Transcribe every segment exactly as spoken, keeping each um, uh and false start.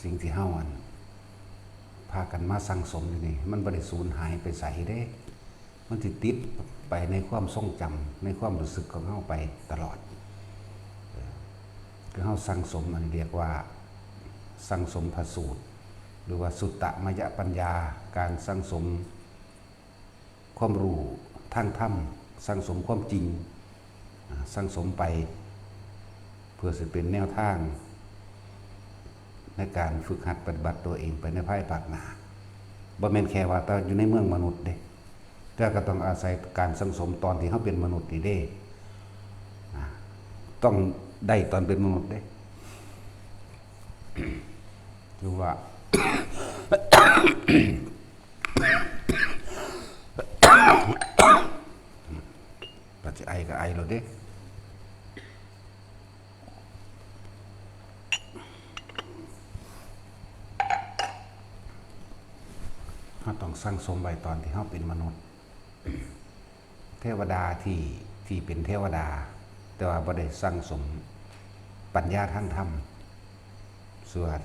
สิ่งที่เฮาอันพากันมาสั่งสมอยู่นี่ มันบ่ได้สูญหายไปไสเด้ มันสิติดไปในความทรงจำ ในความรู้สึกของเฮาไปตลอด เออ คือเฮาสั่งสม อันเรียกว่าสั่งสมพระสูตร หรือว่าสุตตมยปัญญา การสั่งสม ความรู้ทางธรรม สั่งสมความจริง อ่า สั่งสมไป เพื่อสิเป็นแนวทาง ในการฝึกหัดปฏิบัติตัวเองไปในภายภาคหน้า บ่แม่นแค่ว่าแต่อยู่ในเมืองมนุษย์เด้ แต่ก็ต้องอาศัยการสั่งสมตอนที่เฮาเป็นมนุษย์นี่เด้ อ่า ต้องได้ตอนเป็นมนุษย์เด้ คือว่า ก็สิไอก็ไอโลดเด้ เฮาต้องสั่งสมไว้ตอนที่เฮาเป็นมนุษย์ เทวดาที่ ที่เป็นเทวดา แต่ว่าบ่ได้สั่งสมปัญญาทางธรรม ส่วน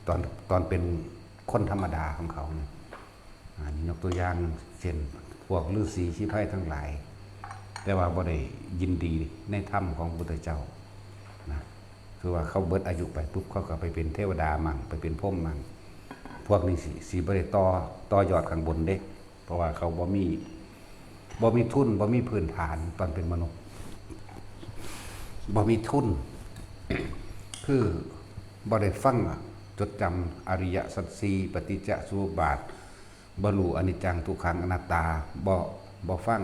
ตอน ตอนเป็นคนธรรมดาของเขานี่ อ่า ยกตัวอย่างเช่น พวกฤๅษีชีไพรทั้งหลาย แต่ว่าบ่ได้ยินดีในธรรมของพระพุทธเจ้านะ คือว่าเขาเบิดอายุไปปุ๊บ เขาก็ไปเป็นเทวดามั่ง ไปเป็นพรหมมั่ง พวกนี้สิ สิบ่ได้ต่อ ต่อยอดข้างบนเด้ เพราะว่าเขาบ่มี บ่มีทุน บ่มีพื้นฐานตอนเป็นมนุษย์ บ่มีทุน คือบ่ได้ฟัง จดจำอริยสัจสี่ ปฏิจจสมุปบาท บ่รู้อนิจจังทุกขังอนัตตา บ่ บ่ฟัง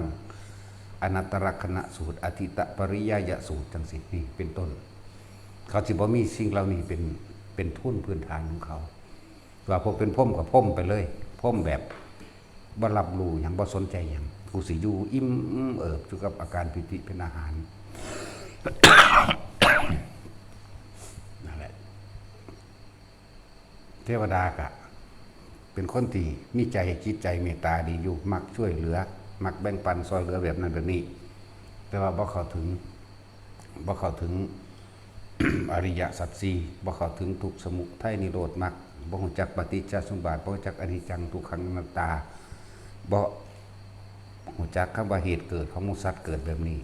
อนัตตลักษณสูตร อธิตปริยายสูตรจังซี้ นี่เป็นต้น เขาสิบ่มีสิ่งเหล่านี้เป็น เป็นทุนพื้นฐานของเขา ว่าพวกเป็นพรหมก็พรหมไปเลย พรหมแบบบ่รับรู้หยัง บ่สนใจหยัง กูสิอยู่อิ่มเอิบอยู่กับอาการปีติเป็นอาหาร นั่นแหละ เทวดากะเป็นคนที่มีใจ จิตใจเมตตาดีอยู่ มักช่วยเหลือ มักแบ่งปันซอยเหลือแบบนั้นแบบนี้ แต่ว่าบ่เข้าถึง บ่เข้าถึง อริยสัจสี่ บ่เข้าถึงทุกข์สมุทัยนิโรธมรรค บ่รู้จักปฏิจจสมุปบาท บ่รู้จักอนิจจังทุกขังอนัตตา บ่รู้จักคำว่าเหตุเกิดของหมู่สัตว์เกิดแบบนี้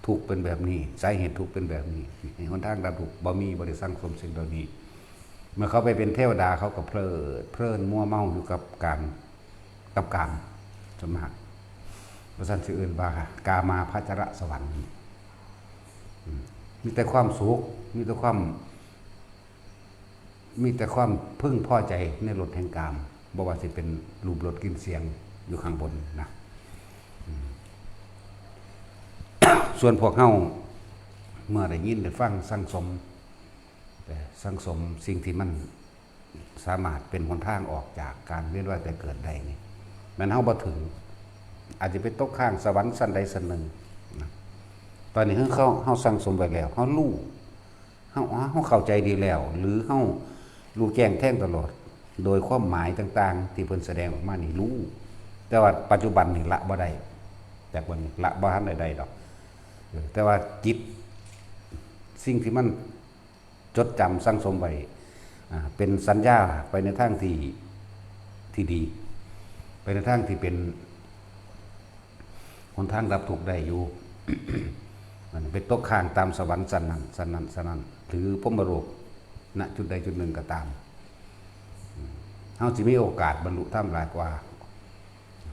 ทุกข์เป็นแบบนี้ สาเหตุทุกข์เป็นแบบนี้ หนทางดับทุกข์บ่มี บ่ได้สั่งสมสิ่งเหล่านี้ เมื่อเขาไปเป็นเทวดา เขาก็เพลิดเพลินมัวเมาอยู่กับการ กับกาม ส่วนมาก ว่าซั่นสิเอิ้นว่ากามาพจรสวรรค์ อืม มีแต่ความสุข มีแต่ความ มีแต่ความพึงพอใจในรสแห่งกาม บ่ว่าสิเป็นรูปรสกลิ่นเสียงอยู่ข้างบนนะ อืม ส่วนพวกเฮาเมื่อได้ยินได้ฟังสั่งสม แต่สั่งสมสิ่งที่มันสามารถเป็นหนทางออกจากการเวียนว่ายตายเกิดได้นี่ แม่นเฮาบ่ถึง อาจจะไปตกค้างสวรรค์ชั้นใดชั้นหนึ่งนะ ตอนนี้เฮา เฮาสั่งสมไว้แล้ว เฮารู้ เฮา เฮาเข้าใจดีแล้ว หรือเฮารู้แจ้งแทงตลอด โดยความหมายต่างๆ ที่เพิ่นแสดงออกมานี่รู้ แต่ว่าปัจจุบันนี่ละบ่ได้ แต่เพิ่นละบ่ทันได้ได้ดอก เออ แต่ว่าจิต สิ่งที่มันจดจำสั่งสมไว้ อ่า เป็นสัญญาไปในทางที่ ที่ดี ไปในทางที่เป็น หนทางดับทุกข์ได้อยู่ มันไปตกค้างตามสวรรค์ชั้นนั้น ชั้นนั้น ชั้นนั้น หรือพรหมโลก ณ จุดใดจุดหนึ่งก็ตาม เฮาสิมีโอกาสบรรลุธรรมหลายกว่า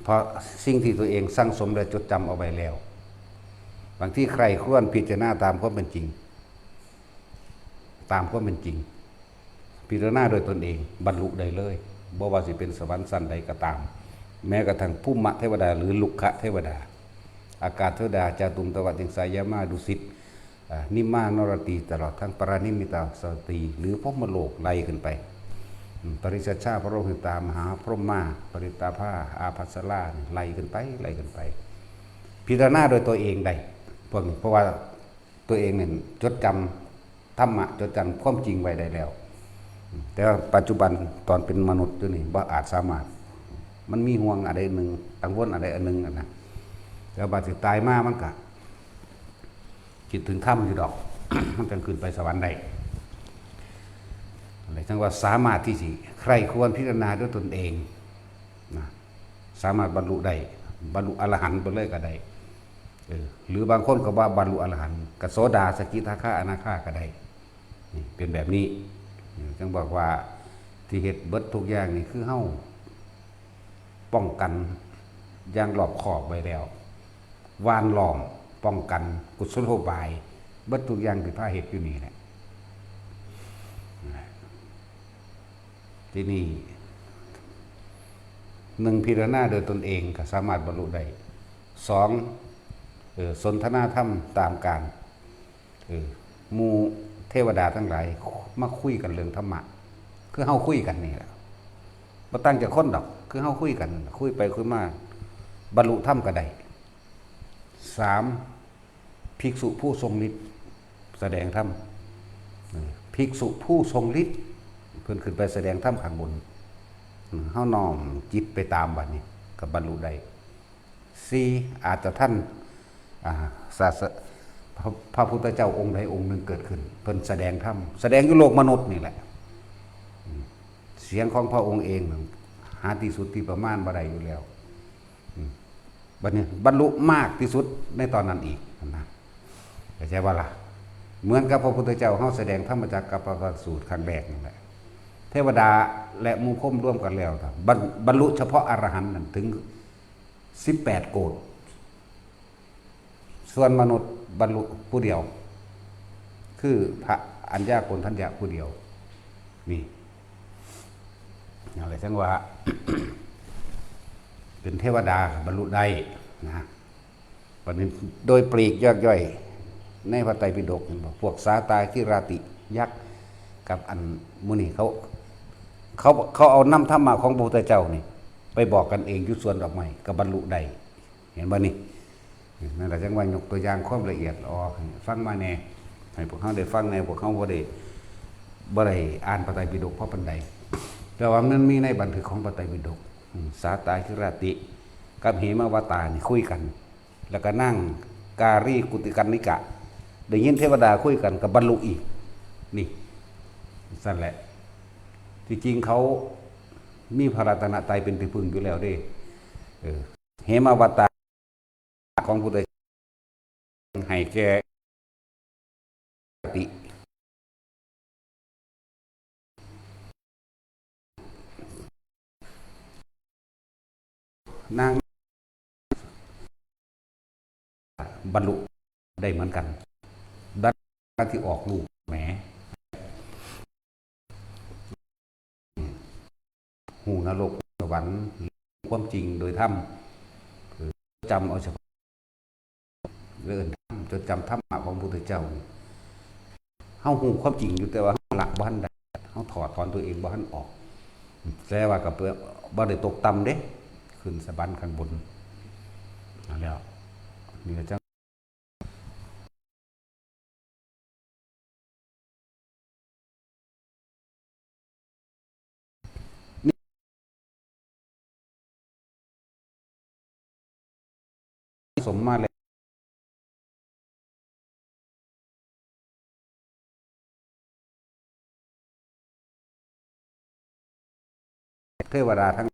เพราะสิ่งที่ตัวเองสั่งสมและจดจำเอาไว้แล้ว บางทีใคร่ครวญพิจารณาตามความเป็นจริง ตามความเป็นจริง พิจารณาโดยตนเอง บรรลุได้เลย บ่ว่าสิเป็นสวรรค์ชั้นใดก็ตาม แม้กระทั่งภูมิเทวดาหรือลุกขเทวดา อากาศเทวดา จาตุมตวาติงสายามาดุสิต อ่า นิมมานรตี ตลอดทั้งปารานิมมิตาสตรี หรือพรหมโลกไล่ขึ้นไป อืม ปริชชา พระโลหิตา มหาพรหมา ปริตตาภา อาภัสรา ไล่ขึ้นไป ไล่ขึ้นไป พิจารณาโดยตัวเองได้ พวกนี้ เพราะว่าตัวเองเนี่ยจดจำธรรมะ จดจำความจริงไว้ได้แล้ว แต่ว่าปัจจุบันตอนเป็นมนุษย์อยู่นี่บ่อาจสามารถ มันมีห่วงอะไรหนึ่ง กังวลอะไรอันหนึ่งอะนะ แต่ว่าสิตายมามันก็คิดถึงธรรมอยู่ดอก มันจังขึ้นไปสวรรค์ได้ อะไรทั้งว่าสามารถที่สิใคร่ครวญพิจารณาด้วยตนเองนะ สามารถบรรลุได้ บรรลุอรหันต์ไปเลยก็ได้ เออ หรือบางคนก็ว่าบรรลุอรหันต์ กโสดา สกิทาคา อนาคาก็ได้ นี่เป็นแบบนี้ เออ จังบอกว่าที่เฮ็ดเบิดทุกอย่างนี่คือเฮาป้องกันอย่างรอบคอบไว้แล้ว หว่านล้อม ป้องกัน กุศโลบาย เบิดทุกอย่างที่พาเฮ็ดอยู่นี่แหละ ทีนี้ หนึ่ง พิจารณาโดยตนเองก็สามารถบรรลุได้ สอง เอ่อ สนทนาธรรมตามการ เออ หมู่เทวดาทั้งหลายมาคุยกันเรื่องธรรมะ คือเฮาคุยกันนี่แหละ บ่ต่างจากคนดอก คือเฮาคุยกัน คุยไปคุยมา บรรลุธรรมก็ได้ สาม ภิกษุผู้ทรงฤทธิ์แสดงธรรม เออ ภิกษุผู้ทรงฤทธิ์ เพิ่นขึ้นไปแสดงธรรมข้างบน อืม เฮาน้อมจิตไปตามบัดนี้ ก็บรรลุได้ สี่ อาจจะท่าน อ่า ศาส- พระ- พระพุทธเจ้าองค์ใดองค์หนึ่งเกิดขึ้น เพิ่นแสดงธรรม แสดงอยู่โลกมนุษย์นี่แหละ อืม เสียงของพระองค์เอง หาที่สุดที่ประมาณบ่ได้อยู่แล้ว อืม บัดนี้บรรลุมากที่สุดในตอนนั้นอีกนะ เข้าใจบ่ล่ะ เหมือนกับพระพุทธเจ้าเฮาแสดงธรรมจักรกัปปวัตนสูตรครั้งแรกนั่นแหละ เทวดาและหมู่พรหมรวมกันแล้ว บรร- บรรลุเฉพาะอรหันต์นั่นถึงสิบแปดโกฏ ส่วนมนุษย์บรรลุผู้เดียว คือพระอัญญาโกณฑัญญะผู้เดียว นี่ อะไรจังว่า เป็นเทวดาบรรลุได้นะ บัดนี้โดยปลีกย่อยๆ ในพระไตรปิฎกเห็นบ่ พวกสาตาคิราติยักษ์กับอันหมู่นี้เขา เขา- เขาเอานำธรรมะของพระพุทธเจ้านี่ ไปบอกกันเองอยู่สวนดอกไม้ก็บรรลุได้ เห็นบ่นี่ นั่นแหละจังว่ายกตัวอย่างความละเอียดละออให้ฟังมาแหน่ ให้พวกเฮาได้ฟังแหน่ พวกเฮาบ่ได้- บ่ได้อ่านพระไตรปิฎกพอปานใด แต่ว่ามันมีในบันทึกของพระไตรปิฎก อืม สาตาคิราติ กับเหมวัตตานี่คุยกัน แล้วก็นางกาลีกุติกัณณิกะ ได้ยินเทวดาคุยกันก็บรรลุอีก นี่ ซั่นแหละ ที่จริงเขามีพระรัตนตรัยเป็นที่พึ่งอยู่แล้วเด้ เออ เหมวัตตาของพุทธเจ้าให้แก่ นางบรรลุได้เหมือนกัน ดังที่ออกลูกแหม ฮู้นรกสวรรค์ ความจริงโดยธรรม เออ จำเอาเฉพาะ เรื่องธรรม จดจำธรรมะของพระพุทธเจ้านี่ เฮาฮู้ความจริงอยู่ แต่ว่าเฮาละบ่ทันได้ เฮาถอดถอนตัวเองบ่ทันออก แต่ว่าก็บ่- บ่ได้ตกต่ำเด้ ขึ้นสวรรค์ข้างบน นั่นแหล้ว นี่ก็จัง สมมาแล้ว เทวดาทั้ง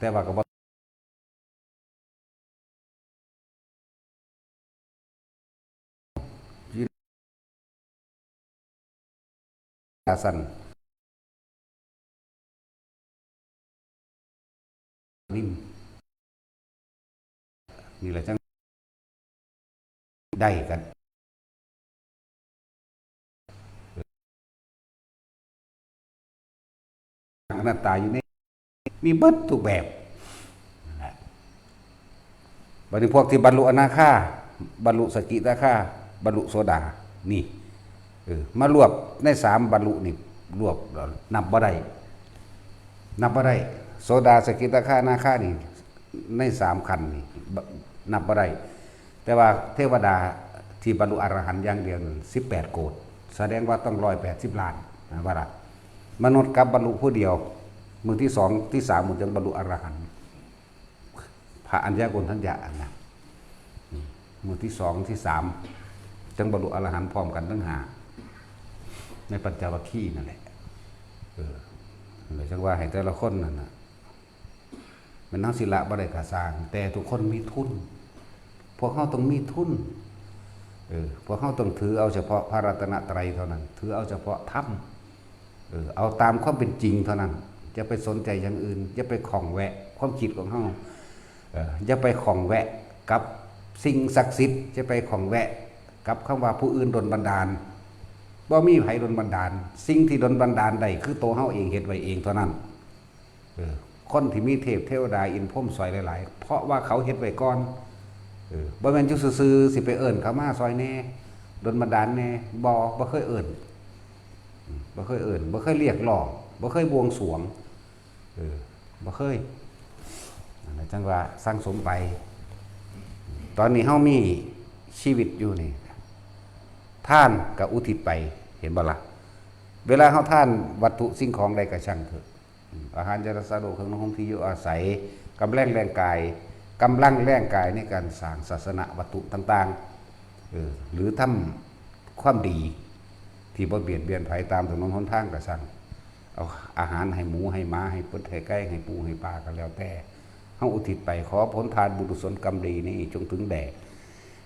แต่ว่าก็บ่ อาสัน นิ่ม นี่แหละจังได้กัน อนัตตาอยู่ใน มีเบิดทุกแบบนั่นแหละ บัดนี้พวกที่บรรลุอนาคา บรรลุสกิทาคา บรรลุโสดา นี่ เออ มารวบในสามบรรลุนี่ รวบนับบ่ได้ นับบ่ได้ โสดา สกิทาคา อนาคานี่ ในสามขั้นนี่ บ- นับบ่ได้ แต่ว่าเทวดาที่บรรลุอรหันต์อย่างเดียวนั่น สิบแปดโกฏ แสดงว่าต้อง ร้อยแปดสิบล้านนะ ว่าล่ะ มนุษย์กลับบรรลุผู้เดียว มื้อที่สอง ที่สาม มันจึงบรรลุอรหันต์ พระอัญญาโกณฑัญญะนะ มื้อที่สองที่สาม จั่งบรรลุอรหันต์พร้อมกันทั้งห้า ในปัญจวัคคีย์นั่นแหละ เออ นั่นแหละจั่งว่าให้แต่ละคนนั่นน่ะ แม่นเฮาสิละบ่ได้ก็ซ่าง แต่ทุกคนมีทุน พวกเฮาต้องมีทุน เออ พวกเฮาต้องถือเอาเฉพาะพระรัตนตรัยเท่านั้น ถือเอาเฉพาะธรรม เออ เอาตามความเป็นจริงเท่านั้น อย่าไปสนใจอย่างอื่น อย่าไปข้องแวะความคิดของเฮา เออ อย่าไปข้องแวะกับสิ่งศักดิ์สิทธิ์ อย่าไปข้องแวะกับคำว่าผู้อื่นดลบันดาล บ่มีไผดลบันดาล สิ่งที่ดลบันดาลได้คือตัวเฮาเองเฮ็ดไว้เองเท่านั้น เออ คนที่มีเทพเทวดาอินทร์พรหมซอยหลายๆ เพราะว่าเขาเฮ็ดไว้ก่อน เออ บ่แม่นอยู่ซื่อๆ สิไปเอิ้นเขามาซอยแหน่ ดลบันดาลแหน่ บ่ บ่เคยเอิ้น อืม บ่เคยเอิ้น บ่เคยเรียกร้อง บ่เคยบวงสรวง เออ บ่เคย นั่นแหละจั่งว่าสั่งสมไป ตอนนี้เฮามีชีวิตอยู่นี่ ทานก็อุทิศไป เห็นบ่ล่ะ เวลาเฮาทานวัตถุสิ่งของใดก็ช่างเถอะ อืม อาหาร ยารักษาโรค เครื่องนุ่งห่ม ที่อยู่อาศัย กำลังแรงกาย กำลังแรงกายในการสร้างศาสนวัตถุต่างๆ เออ หรือทำความดีที่บ่เบียดเบียนไผตามถนนหนทางก็ช่าง เอาอาหารให้หมูให้หมาให้เป็ดให้ไก่ให้ปูให้ปลาก็แล้วแต่ เฮาอุทิศไปขอผลทานบุญกุศลกรรมดีนี้จงถึงแด่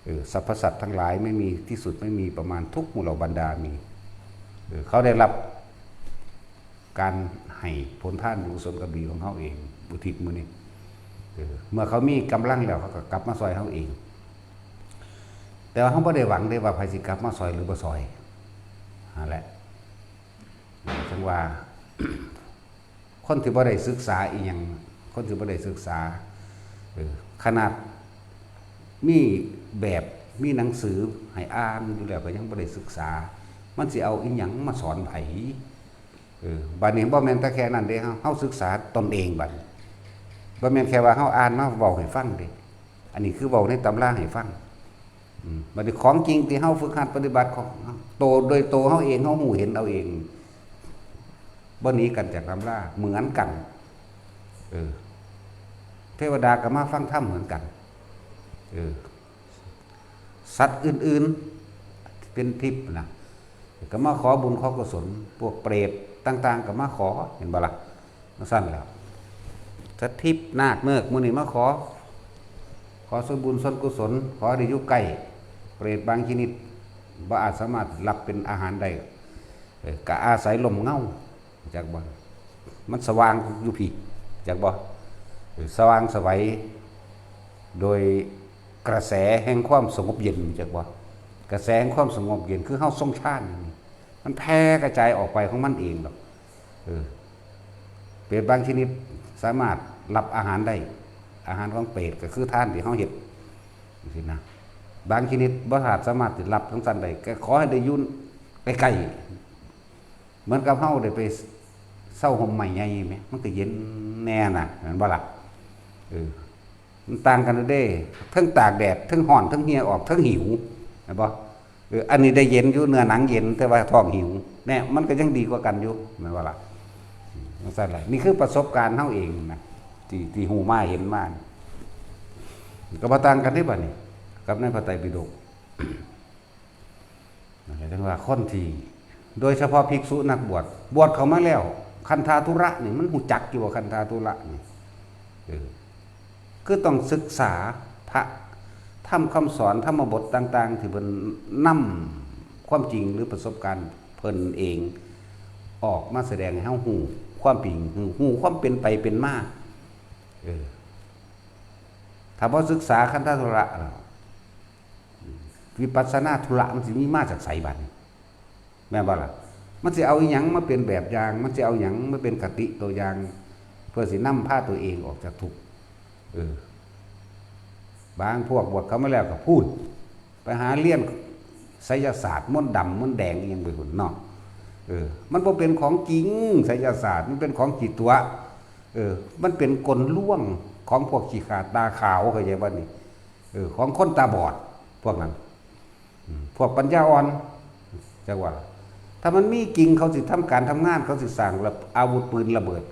เออ สรรพสัตว์ทั้งหลายไม่มีที่สุดไม่มีประมาณทุกหมู่เหล่าบรรดามี เออ เขาได้รับการให้ผลทานบุญกุศลกรรมดีของเฮาเอง อุทิศมื้อนี้ เออ เมื่อเขามีกำลังแล้วเขาก็กลับมาซอยเฮาเอง แต่ว่าเฮาบ่ได้หวังเด้ว่าไผสิกลับมาซอยหรือบ่ซอย นั่นแหละ จั่งว่า คนที่บ่ได้ศึกษาอีหยัง คนที่บ่ได้ศึกษา เออ ขนาดมีแบบ มีหนังสือให้อ่านอยู่แล้วก็ยังบ่ได้ศึกษา มันสิเอาอีหยังมาสอนไผ เออ บัดนี้บ่แม่นแต่แค่นั้นเด้ เฮา เฮาศึกษาตนเองบัดนี้ บ่แม่นแค่ว่าเฮาอ่านมาเว้าให้ฟังเด้ อันนี้คือเว้าในตำราให้ฟัง อืม บัดนี้ของจริงที่เฮาฝึกหัดปฏิบัติของโตโดยโตเฮาเอง เฮาฮู้เห็นเอาเอง บ่หนีกันจากตำรา เหมือนกัน เออ เทวดาก็มาฟังธรรมเหมือนกัน เออ สัตว์อื่นๆ เป็นทิพย์นะ ก็มาขอบุญขอกุศล พวกเปรตต่างๆ ก็มาขอ เห็นบ่ล่ะ จั่งซั่นแหล้ว สัตว์ทิพย์นาคเนิกหมู่นี้มาขอ ขอส่วนบุญส่วนกุศล ขอได้อยู่ใกล้ เปรตบางชนิด บ่อาจสามารถรับเป็นอาหารได้ เออ ก็อาศัยร่มเงา จักบ่ มันสว่างอยู่พี้ จักบ่ เออ สว่างไสว โดยกระแสแห่งความสงบเย็น จักบ่ กระแสแห่งความสงบเย็น คือเฮาทรงฌานนี่ มันแผ่กระจายออกไปของมันเองดอก เออ เปรตบางชนิดสามารถรับอาหารได้ อาหารของเปรตก็คือทานที่เฮาเฮ็ด จั่งซี้นะ บางชนิดบ่อาจสามารถสิรับจั่งซั่นได้ ก็ขอให้ได้อยู่ใกล้ๆ เหมือนกับเฮาได้ไปเซาฮ่มไม้ใหญ่แหม มันก็เย็นแน่น่ะ แม่นบ่ล่ะ เออ มันต่างกันเด้ เทิงตากแดด เทิงร้อน เทิงเหี่ยออก เทิงหิว แม่นบ่ เออ อันนี้ได้เย็นอยู่ เนื้อหนังเย็น แต่ว่าท้องหิว แน่ มันก็ยังดีกว่ากันอยู่ แม่นบ่ล่ะ อืม จั่งซั่นล่ะ นี่คือประสบการณ์เฮาเองนะ ที่ ที่ฮู้มาเห็นมา ก็บ่ต่างกันเด้บัดนี้ กับในพระไตรปิฎก นั่นแหละจั่งว่าคนที่ โดยเฉพาะภิกษุนักบวช บวชเข้ามาแล้ว คันธาธุระนี่ มันฮู้จักอยู่บ่ คันธาธุระนี่ เออ คือต้องศึกษาพระธรรมคำสอน ธรรมบทต่างๆ ที่เพิ่นนำความจริงหรือประสบการณ์เพิ่นเอง ออกมาแสดงให้เฮาฮู้ความจริง ฮู้ ฮู้ความเป็นไปเป็นมา เออ ถ้าบ่ศึกษาคันธาธุระแล้ว วิปัสสนาธุระมันสิมีมาจากไสบัดนี้ แม่นบ่ล่ะ มันสิเอาอิหยังมาเป็นแบบอย่าง มันสิเอาหยังมาเป็นคติตัวอย่าง เพื่อสินำพาตัวเองออกจากทุกข์ เออ บางพวกบวชเข้ามาแล้วก็พูด ไปหาเรียนไสยศาสตร์ มนต์ดำมนต์แดงอิหยังไปพุ้นเนาะ เออ มันบ่เป็นของจริง ไสยศาสตร์ มันเป็นของขี้ตั๋ว เออ มันเป็นกลลวงของพวกขี้ขลาดตาขาว เข้าใจบ่นี่ เออ ของคนตาบอด พวกนั้น อืม พวกปัญญาอ่อน จักว่า ถ้ามันมีจริง เขาสิทำการทำงาน เขาสิสร้างระ อาวุธปืนระเบิด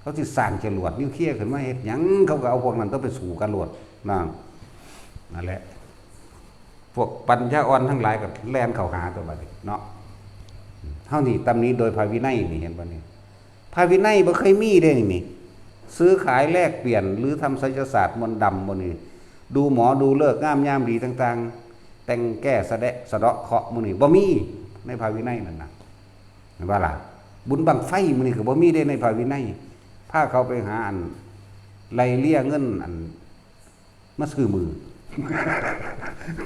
เขาสิสร้างจรวดนิวเคลียร์ขึ้นมาเฮ็ดหยัง เขาก็เอาพวกนั้นต้องไปสู้กันโลด นั่น นั่นแหละ พวกปัญญาอ่อนทั้งหลายก็แล่นเข้าหาตัวบัดนี้เนาะ เฮานี่ตำหนิโดยพระวินัยนี่ เห็นบ่นี่ พระวินัยบ่เคยมีเด้นี่ ซื้อขายแลกเปลี่ยนหรือทำไสยศาสตร์มนต์ดำบ่นี่ ดูหมอดูฤกษ์งามยามดีต่างๆ แต่งแก้สะเดาะสะเดาะเคราะห์หมู่นี่บ่มีในพระวินัยนั่นน่ะ เห็นบ่ล่ะ บุญบั้งไฟหมู่นี่ก็บ่มีเด้ในพระวินัย พาเขาไปหาอันไล่เลี่ยเงินอัน มาซื้อมือ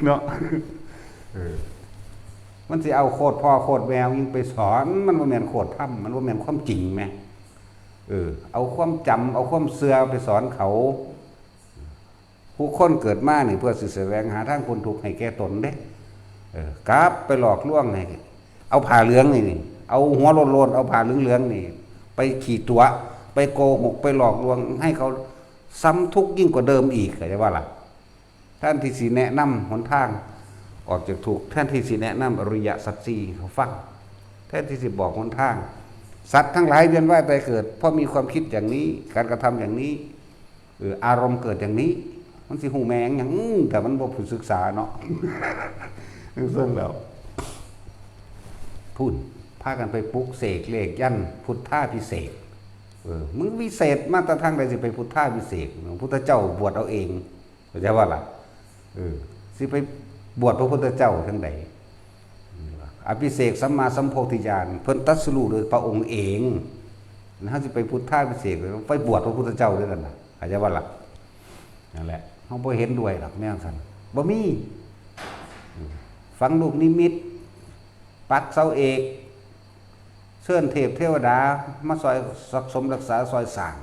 เนาะ เออ มันสิเอาโคตรพ่อโคตรแม่ยิ่งไปสอน มันบ่แม่นโคตรธรรม มันบ่แม่นความจริงแหม เออ เอาความจำ เอาความเชื่อไปสอนเขา ผู้คนเกิดมานี่เพื่อสิแสวงหาทางพ้นทุกข์ให้แก่ตนเด้ เออ กลับไปหลอกลวงให้ เอาผ้าเหลืองนี่นี่ เอาหัวโลนๆ เอาผ้าเหลืองๆ นี่ ไปขี่ตั๋ว ไปโกหก ไปหลอกลวง ให้เขาซ้ำทุกข์ยิ่งกว่าเดิมอีก เข้าใจบ่ล่ะ แทนที่สิแนะนำหนทางออกจากทุกข์ แทนที่สิแนะนำอริยสัจสี่ให้เขาฟัง แทนที่สิบอกหนทาง สัตว์ทั้งหลายเวียนว่ายตายเกิด เพราะมีความคิดอย่างนี้ การกระทำอย่างนี้ เออ อารมณ์เกิดอย่างนี้ มันสิฮู้แม่งหยัง อืม แต่มันบ่ผู้ศึกษาเนาะ เรื่องแล้ว พู้น พากันไปปลุกเสกเลขยันต์พุทธาภิเษก เออ มึงวิเศษมาแต่ทางใดสิไปพุทธาภิเษก พุทธเจ้าบวชเอาเอง เข้าใจบ่ล่ะ เออ สิไปบวชพระพุทธเจ้าทางใด อภิเษกสัมมาสัมโพธิญาณ เพิ่นตรัสรู้โดยพระองค์เอง นะ สิไปพุทธาภิเษก ไปบวชพระพุทธเจ้าด้วยกันนะ เข้าใจบ่ล่ะ นั่นแหละ เฮาบ่เห็นด้วยหรอกแนวซั่น บ่มี อืม ฝังลูกนิมิต ปักเสาเอก เชิญเทพเทวดามาซอยสมรักษาซอยสร้าง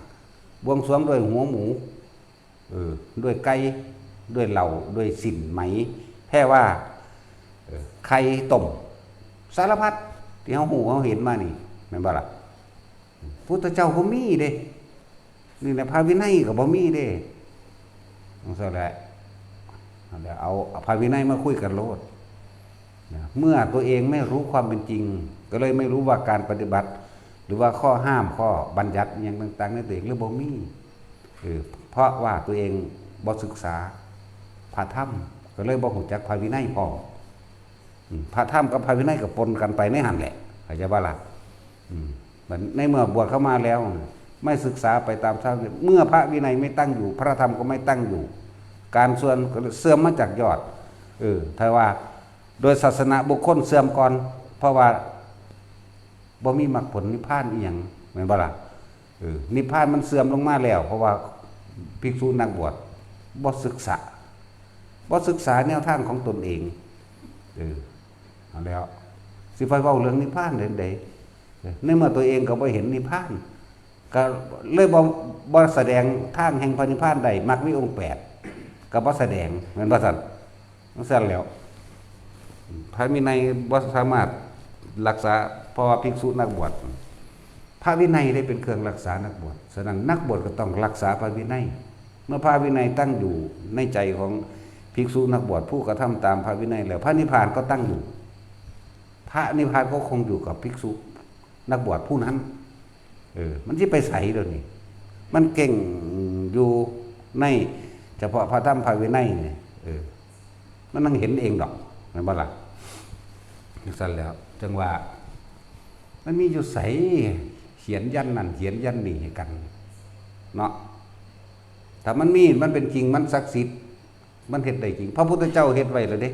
บวงสรวงด้วยหัวหมู เออ ด้วยไก่ ด้วยเหล้า ด้วยสิ้นไหม แพรว่า เออ ไข่ต้ม สารพัดที่เฮาฮู้เฮาเห็นมานี่ แม่นบ่ล่ะ พุทธเจ้าบ่มีเด้ นี่แหละพระวินัยก็บ่มีเด้ จั่งซั่นแหละ เอา เอาพระวินัยมาคุยกันโลด นะ เมื่อตัวเองไม่รู้ความเป็นจริง ก็เลยไม่รู้ว่าการปฏิบัติ หรือว่าข้อห้ามข้อบัญญัติอิหยังต่างๆ ในตัวเองหรือบ่มี เออ เพราะว่าตัวเองบ่ศึกษาพระธรรม ก็เลยบ่ฮู้จักพระวินัยพร้อม อืม พระธรรมกับพระวินัยก็ปนกันไปในหั่นแหละ เข้าใจบ่ล่ะ อืม มันในเมื่อบวชเข้ามาแล้ว ไม่ศึกษาไปตามทาง เมื่อพระวินัยไม่ตั้งอยู่ พระธรรมก็ไม่ตั้งอยู่ การเสื่อมก็เสื่อมมาจากยอด เออ ถ้าว่าโดยศาสนาบุคคลเสื่อมก่อน เพราะว่าบ่มีมรรคผลนิพพานอีหยัง แม่นบ่ล่ะ เออ นิพพานมันเสื่อมลงมาแล้ว เพราะว่าภิกษุนักบวชบ่ศึกษา บ่ศึกษาแนวทางของตนเอง เออ เอาแล้ว สิไปเว้าเรื่องนิพพานเรื่องใด ในเมื่อตัวเองก็บ่เห็นนิพพาน ก็เลยบ่ บ่แสดงทางแห่งพระนิพพานได้ มรรคมีองค์แปด ก็บ่แสดง แม่นบ่ซั่น จั่งซั่นแหล้ว พระวินัยบ่สามารถรักษา เพราะว่าภิกษุนักบวช พระวินัยได้เป็นเครื่องรักษานักบวช ฉะนั้นนักบวชก็ต้องรักษาพระวินัย เมื่อพระวินัยตั้งอยู่ในใจของภิกษุนักบวช ผู้กระทำตามพระวินัยแล้ว พระนิพพานก็ตั้งอยู่ พระนิพพานก็คงอยู่กับภิกษุนักบวชผู้นั้น เออ มันสิไปไสเดี๋ยวนี้ มันเก่งอยู่ในเฉพาะพระธรรมพระวินัยนี่ เออ มันนั่งเห็นเองดอก แม่นบ่ล่ะ จั่งซั่นแหล้ว จั่งว่า มันมีอยู่ไส เขียนยันนั่นเขียนยันนี่ให้กัน เนาะ ถ้ามันมี มันเป็นจริง มันศักดิ์สิทธิ์ มันเฮ็ดได้จริง พระพุทธเจ้าเฮ็ดไว้แล้วเด้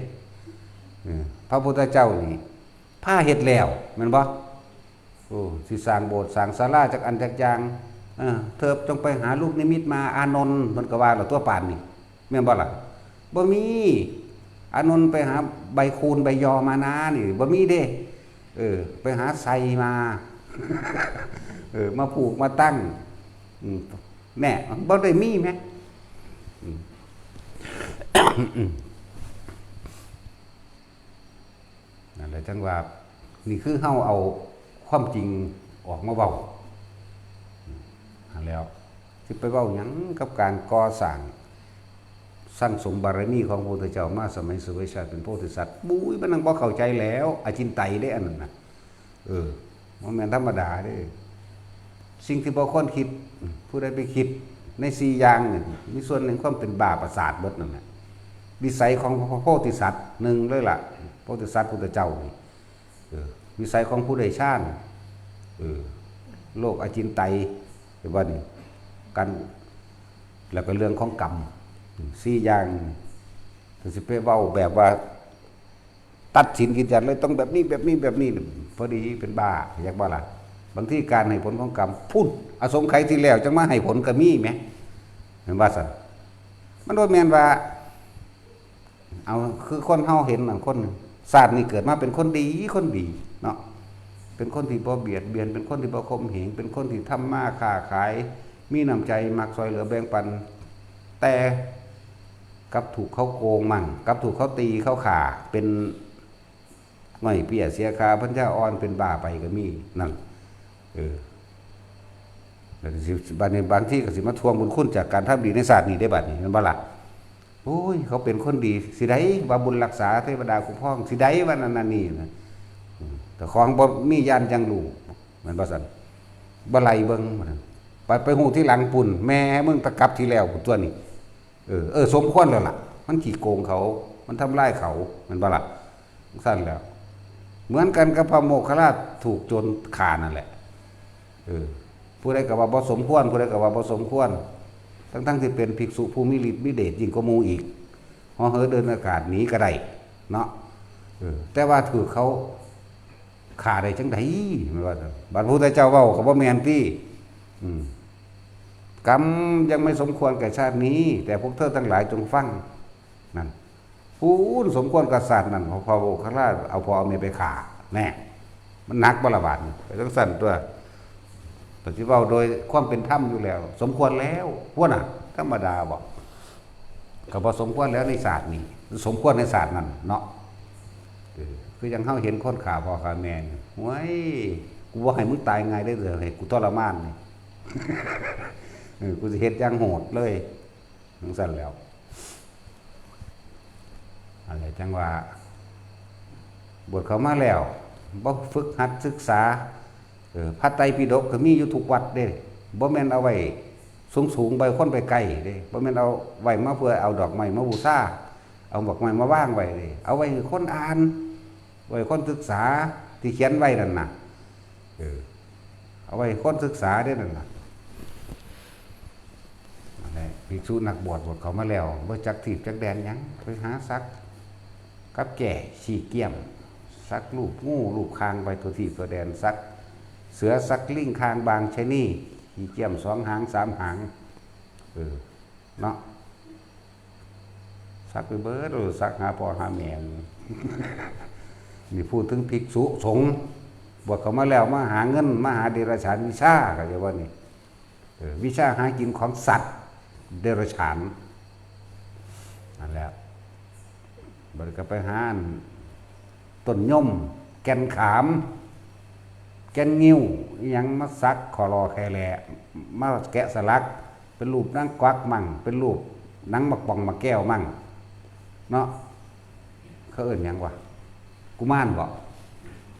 เออ พระพุทธเจ้านี่ พาเฮ็ดแล้ว แม่นบ่ โอ้ สิสร้างโบสถ์สร้างศาลาจักอันจักอย่าง เออ เถิบจงไปหาลูกนิมิตมา อานนท์ เพิ่นก็ว่าแล้ว ตัวปานนี่ แม่นบ่ล่ะ บ่มี อานนท์ไปหาใบคูนใบยอมานานี่ บ่มีเด้ เออ ไปหาไซมา เออ มาผูกมาตั้ง อืม แน่ บ่ได้มีแหม อืม นั่นแหละจั่งว่า นี่คือเฮาเอาความจริงออกมาเว้า อืม นั่นแหล้ว สิไปเว้าหยังกับการก่อสร้าง สั่งสมบารมีของพระพุทธเจ้ามาสมัยเสวยชาติเป็นโพธิสัตว์ บุ้ย มันนั่งบ่เข้าใจแล้ว อจินไตยเด้อันนั้นน่ะ เออ บ่แม่นธรรมดาเด้ สิ่งที่บ่ควรคิด ผู้ใดไปคิดในสี่อย่างนี่ มีส่วนหนึ่งความเป็นบ้าประสาทเบิดนั่นแหละ วิสัยของพระโพธิสัตว์หนึ่งเลยล่ะ พระโพธิสัตว์พุทธเจ้านี่ เออ วิสัยของผู้ได้ฌาน เออ โลกอจินไตย เห็นบ่นี่ กัน แล้วก็เรื่องของกรรม สี่อย่าง ถ้าสิไปเว้าแบบว่า ตัดสินยืนยันเลย ต้องแบบนี้ แบบนี้ แบบนี้ พอดีเป็นบ้า อยากบ่ล่ะ บางทีการให้ผลของกรรม พุ้น อสงไขยที่แล้วจั่งมาให้ผลก็มีแหม แม่นบ่ซั่น มันบ่แม่นว่า เอา คือคนเฮาเห็นบางคน ชาตินี้เกิดมาเป็นคนดี คนดีเนาะ เป็นคนที่บ่เบียดเบียน เป็นคนที่บ่ข่มเหง เป็นคนที่ทำมาค้าขาย มีน้ำใจ มักช่วยเหลือแบ่งปัน แต่กลับถูกเขาโกงมั่ง กลับถูกเขาตีเขาฆ่า เป็นง่อยเปี้ยเสียขา ปัญญาอ่อน เป็นบ้าไปก็มี นั่น เออ แล้วสิ บัดนี้บางทีก็สิมาทวงบุญคุณจากการทำดีในชาตินี้ได้บัดนี้ แม่นบ่ล่ะ โอ้ย เขาเป็นคนดี สิได้ว่าบุญรักษา เทวดาคุ้มครอง สิได้ว่านั่นนั่นนี่นะ อืม แต่ของบ่มีญาณยังรู้ แม่นบ่ซั่น บ่ไล่เบิ่ง ไป ไปฮู้ทีหลังพุ้น แม่มึงตะกลับที่แล้วพุ้นตั๊วนี่ เออ เออ สมควรแล้วล่ะ มันขี้โกงเขา มันทำลายเขา แม่นบ่ล่ะ ซั่นแล้ว เหมือนกันกับพระโมคคัลลาถูกโจรฆ่านั่นแหละ เออ ผู้ใดก็ว่าบ่สมควร ผู้ใดก็ว่าบ่สมควร ทั้งๆที่เป็นภิกษุผู้มีฤทธิ์มีเดชยิ่งกว่าหมู่อีก เหาะเหินเดินอากาศหนีก็ได้ เนาะ เออ แต่ว่าถูกเขาฆ่าได้จั่งใด แม่นบ่ บัดพุทธเจ้าเว้าก็บ่แม่นติ อืม กรรมยังไม่สมควรแก่ชาตินี้ แต่พวกเธอทั้งหลายจงฟัง นั่น พู้นสมควรกับชาตินั่น เพราะพระโมคคัลลาเอาพ่อเอาแม่ไปฆ่า แน่ มันหนักบ่ล่ะบาดนี้ ไปจั่งซั่นตั๊ว แต่สิเว้าโดยความเป็นธรรมอยู่แล้ว สมควรแล้ว พวกน่ะ ธรรมดาบ่ ก็บ่สมควรแล้วในชาตินี้ สมควรในชาตินั้นเนาะ เออ คือจั่งเฮาเห็นคนฆ่าพ่อฆ่าแม่นี่ โอ้ย กูบ่ให้มึงตายง่ายเด้อ ให้กูทรมานนี่ เออ กูสิเฮ็ดอย่างโหดเลย จั่งซั่นแล้ว อันนี้จั่งว่า บวชเข้ามาแล้ว บ่ฝึกหัดศึกษา เออ พระไตรปิฎกก็มีอยู่ทุกวัดเด้ บ่แม่นเอาไว้สูงๆ ไว้คนไปใกล้เด้ บ่แม่นเอาไว้มาเพื่อเอาดอกไม้มาบูชา เอาดอกไม้มาวางไว้เด้ เอาไว้ให้คนอ่าน ไว้คนศึกษา ที่เขียนไว้นั่นน่ะ เออ เอาไว้คนศึกษาเด้นั่นน่ะ นั่นแหละ ภิกษุนักบวช บวชเข้ามาแล้ว บ่จักทีบจักแดนหยัง ไปหาสักกับแก้ขี้เกียม สักรูปงูรูปคางไปทั่วทีบทั่วแดน สักเสือสักลิงคางบางชะนี ขี้เกียมสองหางสามหาง เออ เนาะ สักไปเบิด เออ สักหาพ่อหาแม่ นี่พูดถึงภิกษุสงฆ์ บวชเข้ามาแล้ว มาหาเงิน มาหาเดรัจฉานวิชา เข้าใจบ่นี่ เออ วิชาหากินของสัตว์เดรัจฉาน นั่นแหละ บัดก็ไปหาอันต้นยม แก่นขาม แก่นงิ้ว อิหยังมาสักขอรอแคแล มาแกะสลัก เป็นรูปนางกวักมั่ง เป็นรูปหนังหมากป่องหมากแก้วมั่ง เนาะ เขาเอิ้นหยังวะ กุมารบ่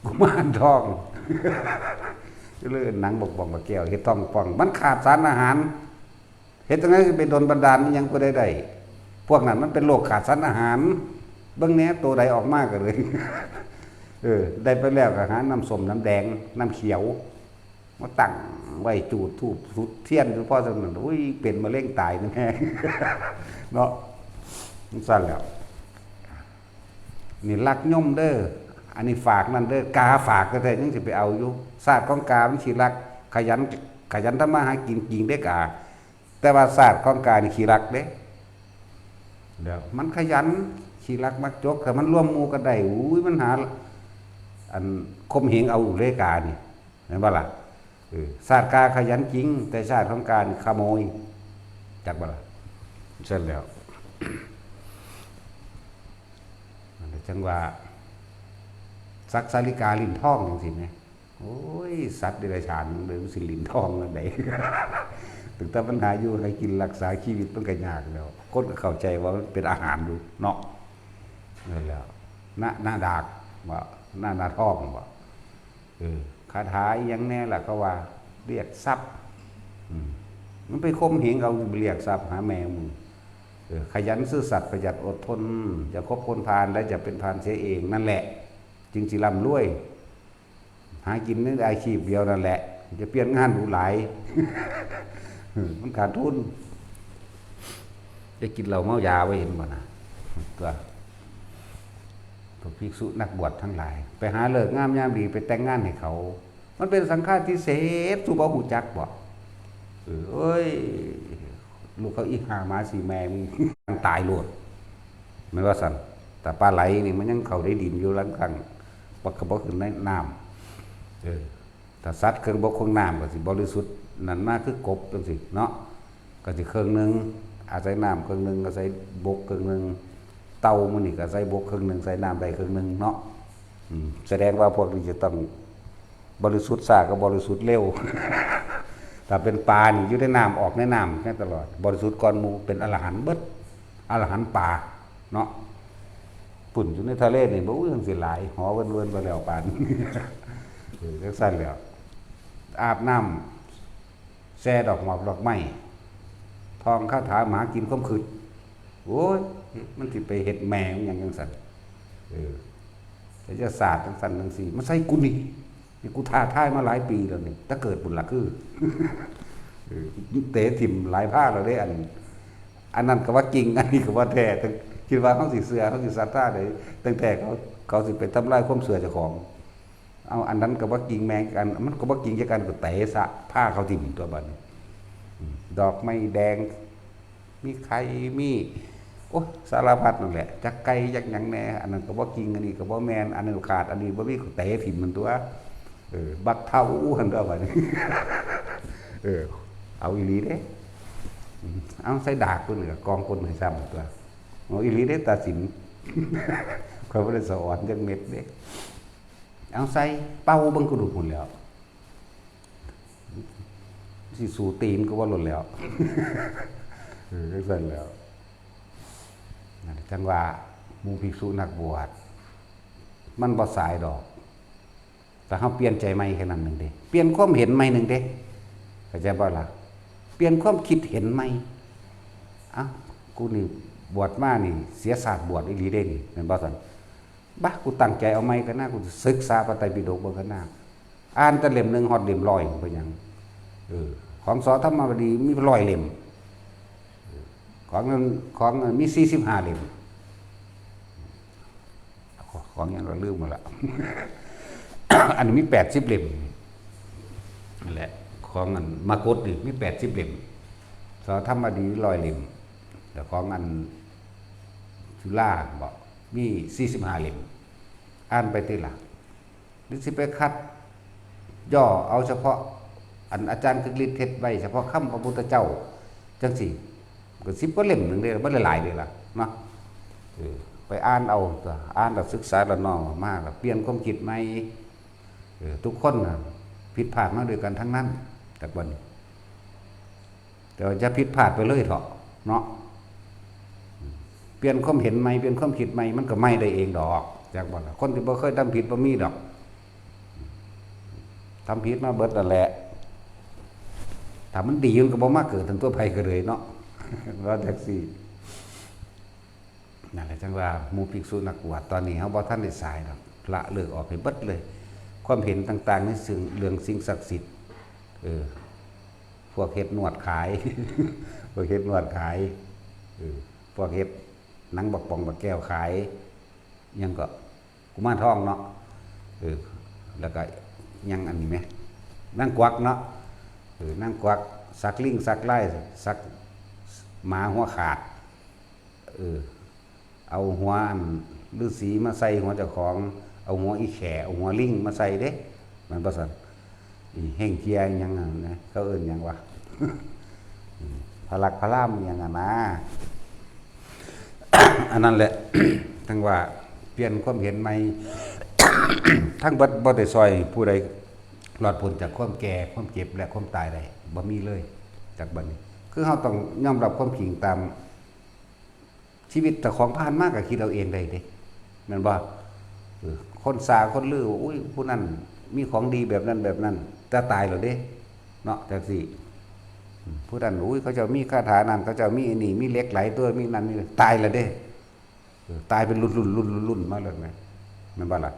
กุมารทอง เรื่องหนังหมากป่องหมากแก้ว เฮ็ดท้องป่อง มันขาดสารอาหาร เฮ็ดจั่งใดสิไปดลบันดาลอิหยังผู้ใดได้ พวกนั้นมันเป็นโรคขาดสารอาหาร เบิ่งแหน่ ตัวใดออกมาก็เลย เออ ได้ไปแล้วก็หาน้ำส้มน้ำแดง น้ำเขียว มาตั้งไว้ จูดธูปจุดเทียนอยู่ พอส่ำนั้น อุ้ย เป็นมะเร็งตายนี่แม่ เนาะ จั่งซั่นแหล้ว นี่ลักยมเด้อ อันนี้ฝากนั่นเด้อ กาฝากแท้ๆ ยังสิไปเอาอยู่ ชาติของกามันขี้ลัก ขยัน ขยันทำมาหากินจริงเด้อกา แต่ว่าชาติของกานี่ขี้ลักเด้ เดี๋ยว มันขยัน ขี้ลักมักจก ถ้ามันร่วมหมู่กันได้ อุ้ย มันหา อันข่มเหงเอาเลยกานี่ แม่นบ่ล่ะ เออ ชาติกาขยันจริง แต่ชาติของกานี่ขโมย จักบ่ล่ะ ซั่นแหล้ว นั่นแหละจั่งว่า สักสาลิกาลิ้นทองจั่งซี้แหม โอ้ย สัตว์เดรัจฉานเด้อ มันสิลิ้นทองอันใด ตั้งแต่มันหาอยู่หากินรักษาชีวิตมันก็ยากแล้ว คนก็เข้าใจว่ามันเป็นอาหารอยู่เนาะ นั่นแหล้ว หน้า หน้าดากบ่ หน้า หน้าทองบ่ เออ คาถาอิหยังแน่ล่ะ เขาว่า เรียกทรัพย์ อืม มันไปข่มเหงเขา เรียกทรัพย์หาแม่มึง เออ ขยันซื่อสัตย์ประหยัดอดทน อย่าคบคนพาลและอย่าเป็นพาลเสียเอง นั่นแหละ จึงสิร่ำรวย หากินในอาชีพเดียวนั่นแหละ จะเปลี่ยนงานดูหลาย มันขาดทุน จะกินเหล้าเมายาไว้เห็นบ่นะ ตัว พวกภิกษุนักบวชทั้งหลาย ไปหาฤกษ์งามยามดีไปแต่งงานให้เขา มันเป็นสังฆาทิเศษ สูบ่ฮู้จักบ่ เออ เอ้ย ลูกเขาอีหาหมาสีแมง ตายโลด แม่นว่าซั่น แต่ปลาไหลนี่มันยังเข้าได้ดินอยู่ลางครั้ง บ่ ก็บ่ขึ้นในน้ำ เออ ถ้าสัตว์เครื่องบกเครื่องน้ำก็สิบริสุทธิ์นั่นมาคือกบจังซี่เนาะ ก็สิเครื่องหนึ่ง อาศัยน้ำเครื่องหนึ่ง อาศัยบกเครื่องหนึ่ง เต่ามื้อนี้ก็อาศัยบกเครื่องหนึ่ง อาศัยน้ำได้เครื่องหนึ่งเนาะ อืม แสดงว่าพวกนี้จะต้องบริสุทธิ์ช้ากับบริสุทธิ์เร็ว ถ้าเป็นปลานี่อยู่ในน้ำออกในน้ำแค่ตลอด บริสุทธิ์ก่อนหมู่ เป็นอรหันต์เบิด อรหันต์ปลาเนาะ ปุ่นอยู่ในทะเลนี่บ่ อุ้ย จังสิหลาย หอเวินๆ ไปแล้วปาน เออ จังซั่นแหล้ว อาบน้ำ แซ่ดอกหมากดอกไม้ ท่องคาถาหมากินความคิด โอ้ย มันสิไปเฮ็ดแม่มันหยังจังซั่น เออ ไสยศาสตร์จังซั่นจังซี่ มาใส่กูนี่ นี่กูท้าทายมาหลายปีแล้วนี่ แต่เกิดบุญละคือ เออ เตะถิ่มหลายภาคแล้วเด้ อัน อันนั้นก็ว่าจริง อันนี้ก็ว่าแท้ แต่คิดว่าเขาสิเชื่อ เขาสิศรัทธาได้ ตั้งแต่เขา เขาสิไปทำลายความเชื่อเจ้าของ เอา อันนั้นก็ว่าจริงแม่ง อัน มันก็ว่าจริงจักอัน ก็เตะซะ พาเขาถิ่มตัวบัดนี้ อืม ดอกไม้แดง มีไข่ มี โอ้ สารพัดนั่นแหละ จักไก่ จักหยังแน่ อันนั้นก็บ่จริง อันนี้ก็บ่แม่น อันนี้ขาด อันนี้บ่มี ก็เตะถิ่มมันตัว เออ บักเฒ่าอู้หั่นตัวบัดนี้ เออ เอาอีหลีเด้ อืม เอาใส่ดากพุ่นก็กองก้นให้ซ้ำตัว เอาอีหลีเด้ ตาสิน ข้อยบ่ได้สะออนจักเม็ดเด้ เอาใส่เป่าเบิ่งกระดูกพุ่นแหล้ว สิสู้ตีนก็บ่หล่นแล้ว เออ จังซั่นแหล้ว นั่นจังว่าหมู่ภิกษุนักบวช มันบ่สายดอก แต่เฮาเปลี่ยนใจใหม่แค่นั้นหนึ่งเด้ เปลี่ยนความเห็นใหม่หนึ่งเด้ เข้าใจบ่ล่ะ เปลี่ยนความคิดเห็นใหม่ เอ้า กูนี่บวชมานี่ เสียชาติบวชอีหลีเด้นี่ แม่นบ่ซั่น บะ กูตั้งใจเอาใหม่กันนะ กูสิศึกษาพระไตรปิฎกเบิ่งกันนะ อ่านแต่เล่มหนึ่งฮอดเล่มร้อย เป็นหยัง เออ ของ ส.ธรรมบดี มีร้อยเล่ม ของนั้น ของนั้นมีสี่สิบห้าเล่ม ของหยังเราลืมหมดละ อันนี้มีแปดสิบเล่ม นั่นแหละ ของอันมกุฏนี่มีแปดสิบเล่ม ส.ธรรมบดีร้อยเล่ม แล้วของอันจุฬาบ่ มีสี่สิบห้าเล่ม อ่านไปทีหลัง หรือสิไปคัดย่อเอาเฉพาะอันอาจารย์คึกฤทธิ์เฮ็ดไว้เฉพาะคำพระพุทธเจ้า จังซี่ ก็สิบกว่าเล่มหนึ่งเด้ บ่ได้หลายเด้ล่ะเนาะ เออ ไปอ่านเอาตัว อ่านแล้วศึกษาแล้วน้อมออกมา แล้วเปลี่ยนความคิดใหม่ เออ ทุกคนน่ะผิดพลาดมาด้วยกันทั้งนั้น แต่บัดนี้ แต่ว่าอย่าผิดพลาดไปเลยเถาะเนาะ เปลี่ยนความเห็นใหม่ เปลี่ยนความคิดใหม่ มันก็ใหม่ได้เองดอก จักบ่ล่ะ คนที่บ่เคยทำผิดบ่มีดอก ทำผิดมาเบิดนั่นแหละ ถ้ามันดีมันก็บ่มาเกิดทั้งตัวไผก็เลยเนาะ ว่าจังซี่ นั่นแหละจังว่าหมู่ภิกษุนักบวชตอนนี้เฮาบ่ทันได้สายดอก ละเลิกออกให้เบิดเลย ความเห็นต่างๆในเรื่อง เรื่องสิ่งศักดิ์สิทธิ์ เออ พวกเฮ็ดนวดขาย พวกเฮ็ดนวดขาย เออ พวกเฮ็ดหนังบักป๋องบักแก้วขาย หยังก็กุมารทองเนาะ เออ แล้วก็หยังอันนี้แหม นางกวักเนาะ เออ นางกวัก สักลิงสักลาย สักหมาหัวขาด เออ เอาหัวอันฤาษีมาใส่หัวเจ้าของ เอาหัวอีแข่ เอาหัวลิงมาใส่เด้ แม่นบ่ซั่น อีเฮ่งเจียหยังนั่นนะ เขาเอิ้นหยังวะ อืม พระลักษมณ์พระรามหยังอะนะ อันนั้นแหละ ทั้งว่าเปลี่ยนความเห็นใหม่ ทั้งเบิดบ่ได้ซอยผู้ใดรอดพ้นจากความแก่ ความเจ็บ และความตายได้ บ่มีเลย จากบัดนี้ คือเฮาต้องยอมรับความจริงตาม ชีวิตเจ้าของผ่านมาก็คิดเอาเองได้เด้ แม่นบ่ เออ คนซ่าคนลือ อุ้ย ผู้นั้นมีของดีแบบนั้นแบบนั้น แต่ตายแล้วเด้ เนาะ จังซี่ ผู้นั้น อุ้ย เขาเจ้ามีคาถานั่น เขาเจ้ามีอันนี้ มีเหล็กไหลตัว มีนั่นมีนี่ ตายแล้วเด้ เออ ตายเป็นรุ่นๆๆๆมาเลยแม่น แม่นบ่ล่ะ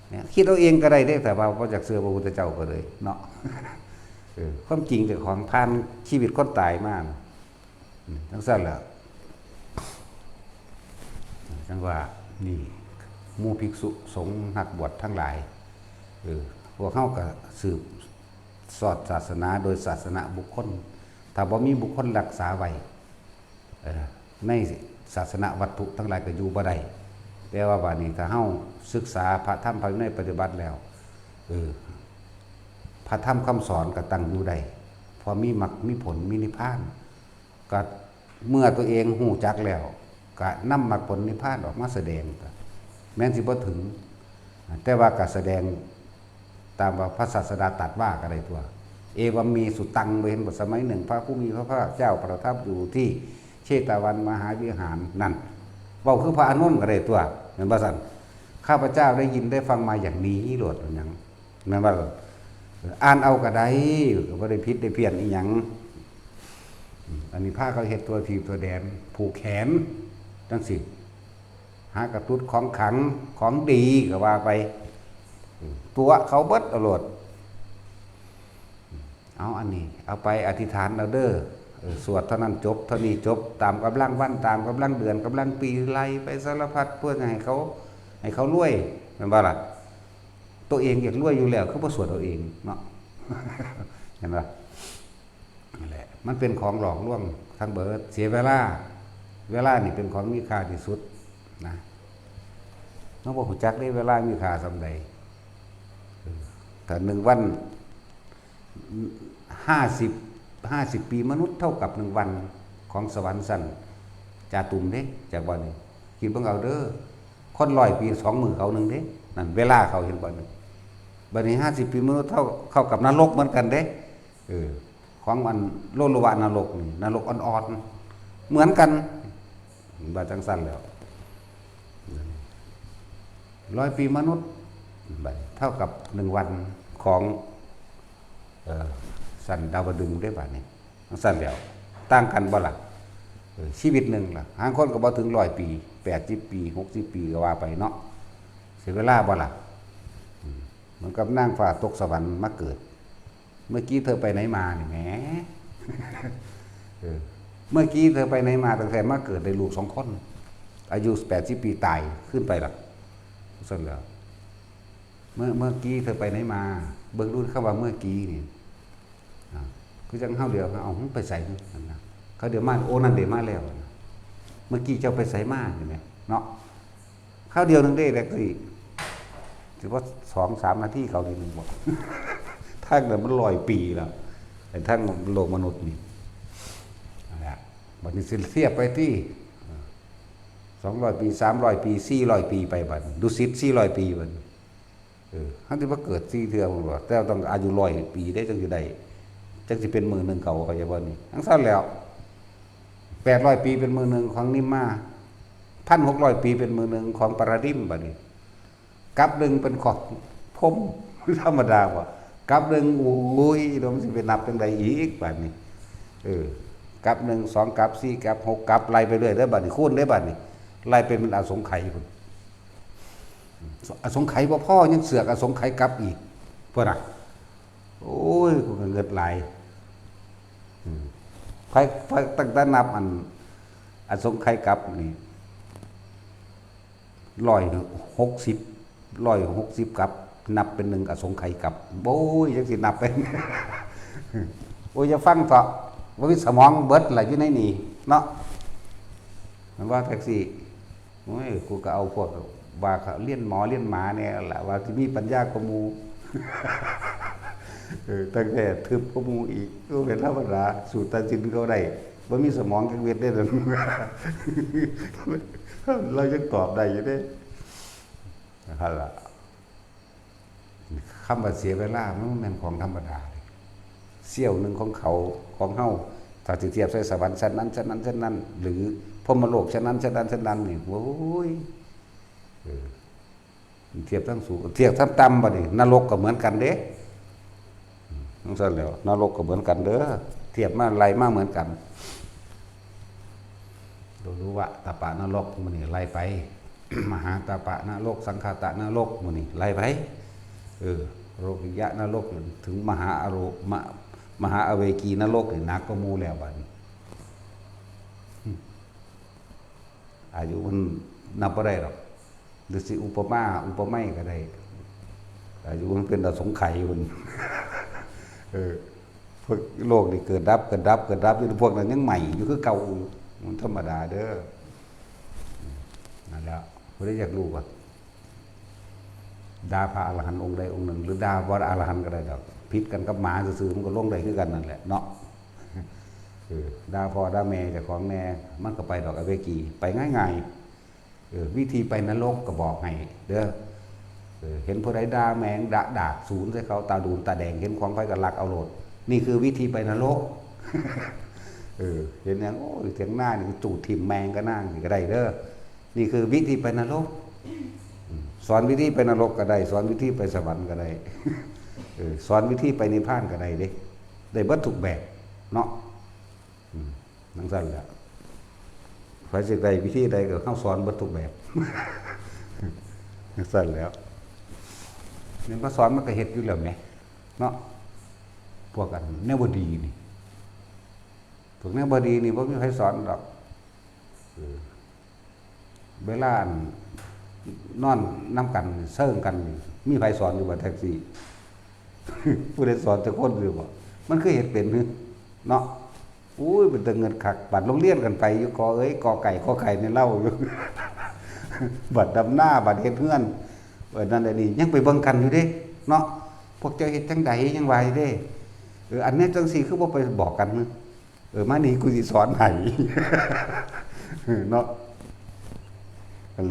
เนี่ย คิดเอาเองก็ได้เด้ แต่ว่าบ่อยากเชื่อพระพุทธเจ้าก็เลยเนาะ เออ ความจริงเจ้าของผ่านชีวิตคนตายมาน่ะ อืม จั่งซั่นแหละ จั่งว่า นี่ หมู่ภิกษุสงฆ์นักบวชทั้งหลาย เออ พวกเฮาก็สืบสอดศาสนาโดยศาสนบุคคล ถ้าบ่มีบุคคลรักษาไว้ เอ่อ ในศาสนวัตถุทั้งหลายก็อยู่บ่ได้ แต่ว่าบัดนี้ถ้าเฮาศึกษาพระธรรมพระวินัยปฏิบัติแล้ว เออ พระธรรมคำสอนก็ตั้งอยู่ได้ เพราะมีมรรคมีผลมีนิพพาน ก็เมื่อตัวเองฮู้จักแล้ว ก็นำมรรคผลนิพพานออกมาแสดง แม้นสิบ่ถึง แต่ว่าก็แสดง ตามว่าพระศาสดาตรัสว่าก็ได้ตัว เอวัมเม สุตัง บ่เห็นบ่ สมัยหนึ่งพระผู้มีพระภาคเจ้าประทับอยู่ที่เชตวันมหาวิหารนั่น เว้าคือพระอานนท์ก็ได้ตัว แม่นบ่ซั่น ข้าพเจ้าได้ยินได้ฟังมาอย่างนี้โลด ว่าหยัง แม่นบ่ อ่านเอาก็ได้ ก็บ่ได้ผิดได้เพี้ยนอีหยัง อืม อันนี้พาเขาเฮ็ดตัวถีบตัวแดน ผูกแขน จั่งซี้ หากระตุ้ดของขลังของดีก็ว่าไป อืม ตั๋วเขาเบิดเอาโลด อืม เอาอันนี้ เอาไปอธิษฐานเอาเด้อ เออ สวดเท่านั้นจบ เท่านี้จบ ตามกำลังวัน ตามกำลังเดือน กำลังปี ไล่ไปสารพัด เพื่อให้เขา ให้เขารวย แม่นบ่ล่ะ ตัวเองอยากรวยอยู่แล้ว คือบ่สวดเอาเองเนาะ เห็นบ่ นั่นแหละ มันเป็นของหลอกลวงทั้งเบิด เสียเวลา เวลานี่เป็นของมีค่าที่สุดนะ เฮาบ่ฮู้จักเด้ เวลามีค่าส่ำใด เออ ถ้าหนึ่งวัน ห้าสิบ ห้าสิบปีมนุษย์เท่ากับหนึ่งวันของสวรรค์ชั้นจาตุมเด้ จากบ่นี่ คิดเบิ่งเอาเด้อ คนร้อยปีสองมื้อเขาหนึ่งเด้ นั่นเวลาเขา เห็นบ่นี่ บัดนี้ห้าสิบปีมนุษย์เท่า เท่ากับนรกเหมือนกันเด้ เออ ของอันโลลุวะนรกนี่ นรกอ่อนๆ เหมือนกัน ว่าจั่งซั่นแล้ว ร้อยปีมนุษย์ บัดเท่ากับหนึ่งวันของ เอ่อ ชั้นดาวดึงส์เด้ บัดนี้ จั่งซั่นแล้ว ต่างกันบ่ล่ะ เออ ชีวิตหนึ่งล่ะ หางคนก็บ่ถึงร้อยปี แปดสิบปี หกสิบปีก็ว่าไปเนาะ เสียเวลาบ่ล่ะ อืม เหมือนกับนางฟ้าตกสวรรค์มาเกิด เมื่อกี้เธอไปไหนมานี่แหม เออ เมื่อกี้เธอไปไหนมา ตั้งแต่มาเกิดได้ลูกสองคน อายุแปดสิบปีตาย ขึ้นไปล่ะ ซั่นแล้ว เมื่อ เมื่อกี้เธอไปไหนมา เบิ่งดูคำว่าเมื่อกี้นี่ อ่า คือจั่งเฮาเดียว เอา มึงไปไสนั่นนะ เขาเดียวมา โอ้ นั่นเด้มาแล้วนะ เมื่อกี้เจ้าไปไสมา เห็นไหม เนาะ คราวเดียวหนึ่งเด้ แท็กซี่ ถือว่าสองสามนาทีเขานี่หนึ่งบ่ ทางนั้นมันร้อยปีแล้ว ไอ้ทางโลกมนุษย์นี่ นั่นแหละ บัดนี้สิเทียบไปที่ สองร้อยปี สามร้อยปี สี่ร้อยปีไปบัดนี้ ดุสิต สี่ร้อยปีบัดนี้ เออ เฮาสิมาเกิดสี่เทื่อพุ่นบ่ แต่ต้องอายุร้อยปีเด้ จั่งสิได้ จั่งสิเป็นมื้อหนึ่งเขา เข้าใจบ่นี่ จั่งซั่นแล้ว แปดร้อยปีเป็นมื้อหนึ่งของนิมมา พันหกร้อยปีเป็นมื้อหนึ่งของปาราดิมบัดนี้ กับหนึ่งเป็นของพรหม ธรรมดาบ่ กับหนึ่ง โอ้ย แล้วมันสิไปนับจั่งใดอีกบัดนี้ เออ กับหนึ่ง สอง กับสี่ กับหก กับไล่ไปเรื่อยเด้อบัดนี้ คูณเด้อบัดนี้ ไล่เป็นมันอสงไขยพุ่น อสงไขยบ่พอ ยังเสือกอสงไขยกลับอีก พุ่นน่ะ โอ้ย กูก็เงิดหลาย อืม ไผ ไผ ตั้งแต่นับอัน อสงไขยกลับนี่ ร้อยหกสิบ ร้อยหกสิบกลับ นับเป็นหนึ่งอสงไขยกลับ โอ้ย จั่งสินับเป็น โอ้ย อย่าฟังเถาะ บ่มีสมองเบิดล่ะอยู่ในนี่เนาะ มันว่าแท็กซี่ โอ้ย กูก็เอาพวกว่าเขาเรียนหมอเรียนหมาเนี่ยแหละ ว่าสิมีปัญญากว่าหมู่ เออ ตั้งแต่ทึบกว่าหมู่อีก ก็เป็นธรรมดา สูตรตัดสินเขาได้ บ่มีสมองจักเม็ดเด้อ เรายังตอบได้อยู่เด้ นั่นล่ะ คำว่าเสียเวลามันบ่แม่นของธรรมดาเด้ เสี้ยวหนึ่งของเขา ของเฮา ถ้าสิเทียบใส่สวรรค์ชั้นนั้น ชั้นนั้น ชั้นนั้น หรือพรหมโลกชั้นนั้น ชั้นนั้น ชั้นนั้นนี่ โอ้ย เออ เทียบทั้งสูง เทียบทั้งต่ำบัดนี้ นรกก็เหมือนกันเด้ จั่งซั่นแหล้ว นรกก็เหมือนกันเด้อ เตรียมมาไล่มาเหมือนกัน โดรุวะตปะนรก มื้อนี้ไล่ไป มหาตปะนรก สังคตะนรก มื้อนี้ไล่ไป เออ โลกิยะนรก ถึงมหาอโรมะ มหาอเวกีนรกนี่หนักกว่าหมู่แล้วบัดนี้ อายุมันนับบ่ได้ดอก หรือสิอุปมาอุปไมยก็ได้ อายุมันเป็นอสงไขยพุ่น เออ พวกโลกนี่เกิดดับ เกิดดับ เกิดดับอยู่ พวกนั้นยังใหม่อยู่คือเก่าอยู่ มันธรรมดาเด้อ นั่นแหละ บ่ได้อยากรู้ว่าด่าพระอรหันต์องค์ใดองค์หนึ่ง หรือด่าบ่อรหันต์ก็ได้ดอก ผิดกันกับหมาซื่อๆ มันก็ลงได้คือกันนั่นแหละเนาะ เออ ด่าพ่อด่าแม่เจ้าของแน่ มันก็ไปดอกอเวกี ไปง่ายๆ เออ วิธีไปนรกก็บอกให้เด้อ เออ เห็นผู้ใดด่าแม่งด่าดากสูนใส่เขา ตาดูนตาแดง เห็นของไผก็ลักเอาโลด นี่คือวิธีไปนรก เออ เห็นหยัง โอ้ย เถียงหน้านี่จูดถิ่มแม่งก็นั่งนี่ก็ได้เด้อ นี่คือวิธีไปนรก อืม สอนวิธีไปนรกก็ได้ สอนวิธีไปสวรรค์ก็ได้ เออ สอนวิธีไปนิพพานก็ได้เด้ ได้เบิดทุกแบบเนาะ อืม จั่งซั้นแหละ ไผสิได้วิธีใดก็เฮาสอนเบิดทุกแบบ จั่งซั้นแหล้ว แม่นบ่สอนมันก็เฮ็ดอยู่แล้วแหม เนาะ พวกอันแนวบ่ดีนี่ พวกแนวบ่ดีนี่บ่มีไผสอนดอก เออ เวลาอันนอนนำกัน เซิงกัน มีไผสอนอยู่บ่แท็กซี่ ผู้ใดสอนจักคนอยู่บ่ มันคือเฮ็ดเป็นหึ เนาะ อุ้ย เป็นตาเงิดคัก บัดโรงเรียนกันไปอยู่ กอเอ้ย กอไก่ ขอไข่นี่เล่าอยู่ บัดดำนา บัดเฮ็ดเฮือน เออ นั่นแหละนี่ ยังไปเบิ่งกันอยู่เด้ เนาะ พวกเจ้าเฮ็ดจั่งใด ยังว่าอยู่เด้ เออ อันนี้จั่งซี่คือบ่ไปบอกกันหึ เออ มานี่กูสิสอนให้ เนาะ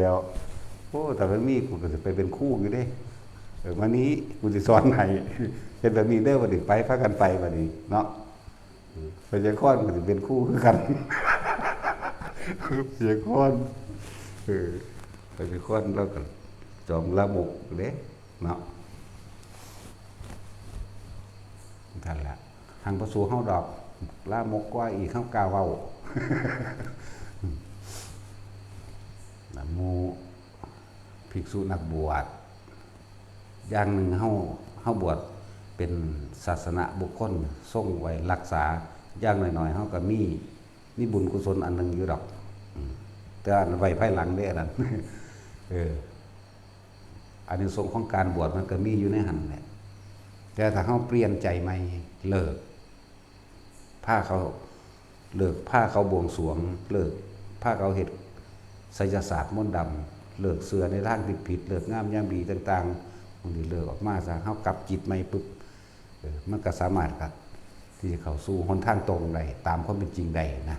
แล้ว โอ้ ถ้ามันมีกูก็สิไปเป็นครูอยู่เด้ เออ มานี่กูสิสอนให้ เฮ็ดแบบนี้เด้อ บัดนี้ไป พากันไปบัดนี้เนาะ เออ ไผยากรก็สิเป็นครูคือกัน ไผยากร เออ ไผยากรลาวก็จอมลามกเด้ เนาะ นั่นล่ะ หังบ่สู้เฮาดอก ลามกกว่าอีก เฮากล้าเว้า หมู่ภิกษุนักบวช อย่างหนึ่งเฮา เฮาบวชเป็นศาสนบุคคล ทรงไว้รักษา อย่างน้อยๆ เฮาก็มี มีบุญกุศลอันหนึ่งอยู่ดอก อืม แต่อันไว้ภายหลังเด้อันนั้น เออ อานิสงส์ของการบวชมันก็มีอยู่ในหั้นแหละ แต่ถ้าเฮาเปลี่ยนใจใหม่ เลิก พาเขา เลิกพาเขาบวงสรวง เลิกพาเขาเฮ็ดไสยศาสตร์มนต์ดำ เลิกเชื่อในทางที่ผิด เลิกงามยามดีต่างๆ บางทีเลิกออกมาซะ เฮากลับจิตใหม่ปุ๊บ เออ มันก็สามารถครับ ที่จะเข้าสู่หนทางตรงได้ ตามความเป็นจริงได้นะ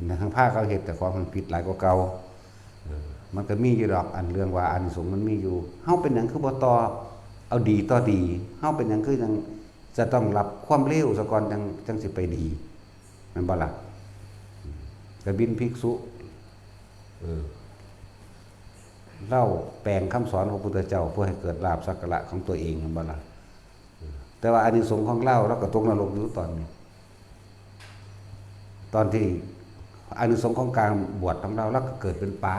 ในทางพาเขาเฮ็ดแต่ของมันผิดหลายกว่าเก่า เออ มันก็มีอยู่ดอก อันเรื่องว่าอานิสงส์มันมีอยู่ เฮาเป็นหยังคือบ่ต่อ เอาดีต่อดี เฮาเป็นหยังคือยังจะต้องรับความเลวซะก่อน จั่ง จั่งสิไปดี แม่นบ่ล่ะ อืม กบิณฑภิกษุ เออ ลาวแปลงคำสอนของพระพุทธเจ้า เพื่อให้เกิดลาภสักการะของตัวเอง แม่นบ่ล่ะ เออ แต่ว่าอานิสงส์ของลาว ลาวก็ตกนรกอยู่ตอนนี้ ตอนที่อานิสงส์ของการบวชของลาว ลาวก็เกิดเป็นปลา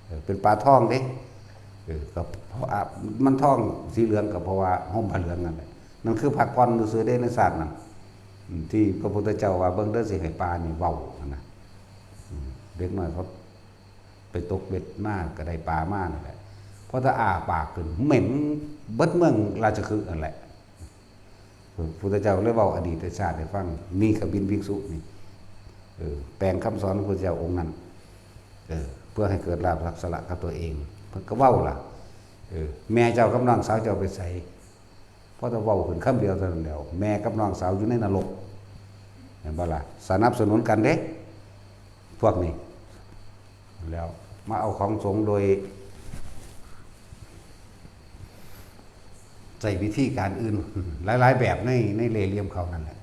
เออ เป็นปลาทองเด้ เออ ก็เพราะ อ่ะ มันทองสีเหลืองก็เพราะว่าห่มผ้าเหลืองนั่นแหละ นั่นคือพักผ่อนซื่อๆเด้ในชาตินั้น อืม ที่พระพุทธเจ้าว่า เบิ่งเด้อ สิให้ปลานี่เว้าหั่นนะ อืม เด็กน้อยเขาไปตกเบ็ดมาก็ได้ปลามานั่นแหละ พอแต่อ้าปากขึ้น เหม็นเบิดเมืองราชคฤห์นั่นแหละ พุทธเจ้าเลยเว้าอดีตชาติให้ฟัง นี่กบิณฑภิกษุนี่ เออ แปลงคำสอนของพุทธเจ้าองค์นั้น เออ เพื่อให้เกิดลาภสักการะกับตัวเอง เพิ่นก็เว้าล่ะ เออ แม่เจ้ากับน้องสาวเจ้าไปไส พอแต่เว้าขึ้นคำเดียวเท่านั้นแหล้ว แม่กับน้องสาวอยู่ในนรก เห็นบ่ล่ะ สนับสนุนกันเด้ พวกนี้ แล้วมาเอาของสงฆ์โดย ใช้วิธีการอื่น หลายๆแบบใน ในเล่ห์เหลี่ยมเขานั่นแหละ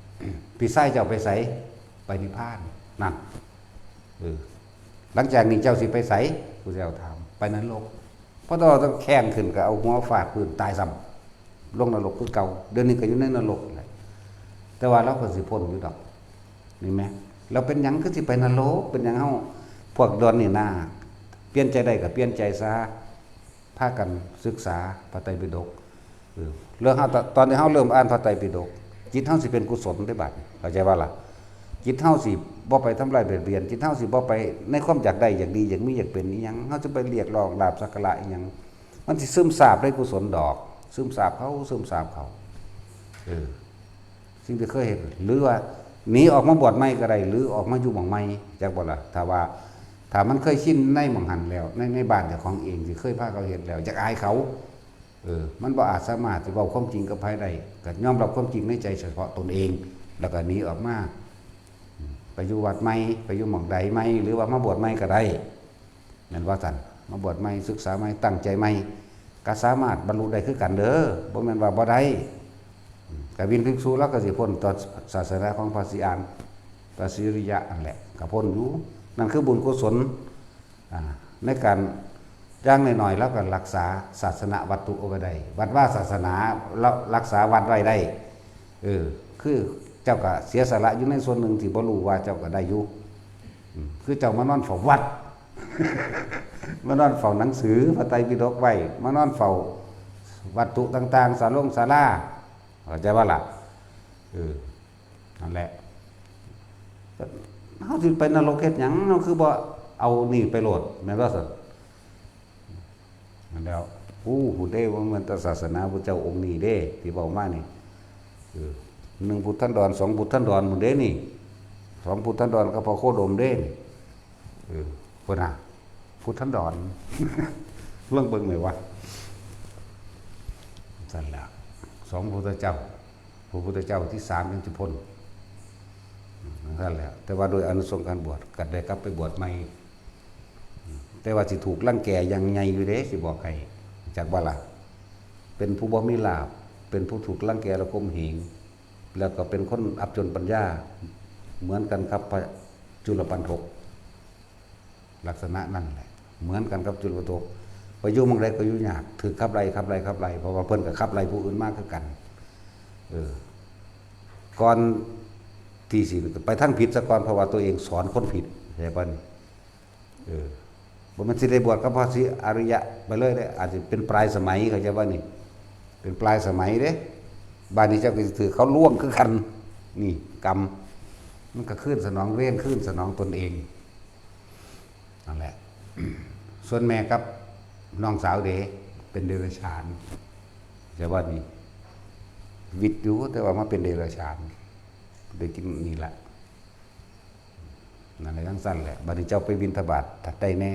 พี่ชายเจ้าไปไส ไปนิพพาน นั่น เออ หลังจากนี้เจ้าสิไปไส พุทธเจ้าถาม ไปนรก พอต่อต้องแข่งขึ้นก็เอาหัวฟาดพื้นตายซ้ำ ลงนรกคือเก่า เดี๋ยวนี้ก็อยู่ในนรกนั่นแหละ แต่ว่าเราก็สิพ้นอยู่ดอก นี่แหม เราเป็นหยังคือสิไปนรก เป็นหยังเฮา พวกดอนนี่นา เปลี่ยนใจได้ก็เปลี่ยนใจซะ พากันศึกษาพระไตรปิฎก เออ เรื่องเฮา ตอนที่เฮาเริ่มอ่านพระไตรปิฎก จิตเฮาสิเป็นกุศลได้บัดนี้ เข้าใจบ่ล่ะ จิตเฮาสิบ่ไปทำลายเบียดเบียน จิตเฮาสิบ่ไปในความอยากได้ อยากดี อยากมี อยากเป็นอีหยัง เฮาจะไปเรียกร้องลาภสักการะอีหยัง มันสิซึมซาบได้กุศลดอก ซึมซาบเขา ซึมซาบเขา เออ สิ่งที่เคยเฮ็ด หรือว่าหนีออกมาบวชใหม่ก็ได้ หรือออกมาอยู่หม่องใหม่ จักบ่ล่ะ ถ้าว่า ถ้ามันเคยชินในหม่องหั้นแล้ว ใน ในบ้านเจ้าของเอง ที่เคยพาเขาเฮ็ดแล้ว อยากอายเขา เออ มันบ่อาจสามารถสิเว้าความจริงกับไผได้ ก็ยอมรับความจริงในใจเฉพาะตนเอง แล้วก็หนีออกมา ไปอยู่วัดใหม่ ไปอยู่หม่องใดใหม่ หรือว่ามาบวชใหม่ก็ได้ แม่นว่าซั่น มาบวชใหม่ ศึกษาใหม่ ตั้งใจใหม่ ก็สามารถบรรลุได้คือกันเด้อ บ่แม่นว่าบ่ได้ อืม กบิลภิกษุลาวก็สิพ้นต่อศาสนาของพระศรีอาน พระศรีอริยะนั่นแหละ ก็พ้นอยู่ นั่นคือบุญกุศล อ่า ในการอย่างน้อยๆ ลาวก็รักษาศาสนวัตถุเอาไว้ได้ วัดวาศาสนา ลาวรักษาวัดไว้ได้ เออ คือเจ้าก็เสียสละอยู่ในส่วนหนึ่งที่บ่รู้ว่าเจ้าก็ได้อยู่ อืม คือเจ้ามานอนเฝ้าวัด มานอนเฝ้าหนังสือพระไตรปิฎกไว้ มานอนเฝ้าวัตถุต่างๆ ศาลงศาลา เข้าใจบ่ล่ะ เออ นั่นแหละ เฮาสิไปนรกเฮ็ดหยัง เฮาคือบ่เอานี่ไปโลด แม่นบ่ซั่น นั่นแหล้ว อู้ ผู้เด้ บ่แม่นแต่ศาสนาพุทธเจ้าองค์นี้เด้ ที่เว้ามานี่ เออ หนึ่งพุทธันดร สองพุทธันดรพุ้นเด้นี่ สองพุทธันดรกับพระโคดมเด้นี่ เออ พุ้นน่ะ พุทธันดร ลองเบิ่งแหมวะ ซั่นแหละ สองพุทธเจ้า พระพุทธเจ้าที่สามยังสิพ้น นั่นแหละ แต่ว่าโดยอานิสงส์การบวช ก็ได้กลับไปบวชใหม่ แต่ว่าสิถูกรังแกอย่างใหญ่อยู่เด้ สิบอกให้ จักบ่ล่ะ เป็นผู้บ่มีลาภ เป็นผู้ถูกรังแกและข่มเหง แล้วก็เป็นคนอับจนปัญญา เหมือนกันกับพระจุลปัณฑก ลักษณะนั่นแหละ เหมือนกันกับจุลปัณฑก ไปอยู่หม่องใดก็อยู่ยาก ถูกขับไล่ ขับไล่ ขับไล่ เพราะว่าเพิ่นก็ขับไล่ผู้อื่นมาคือกัน เออ ก่อนที่สิไปทางผิดซะก่อน เพราะว่าตัวเองสอนคนผิด เข้าใจบ่นี่ เออ บ่แม่นสิได้บวชกับพระศรีอริยะไปเลยเด้ อาจจะเป็นปลายสมัย เข้าใจบ่นี่ เป็นปลายสมัยเด้ บาดนี้เจ้าก็สิถืกเขาล่วงคือกัน นี่กรรม มันก็คืนสนองเวร คืนสนองตนเอง นั่นแหละ ส่วนแม่กับน้องสาวเด้ เป็นเดรัจฉาน แต่ว่านี่ วิตอยู่ แต่ว่ามาเป็นเดรัจฉาน ได้กินนี่ละ นั่นแหละ จั่งซั่นแหละ บัดนี้เจ้าไปบิณฑบาตได้แน่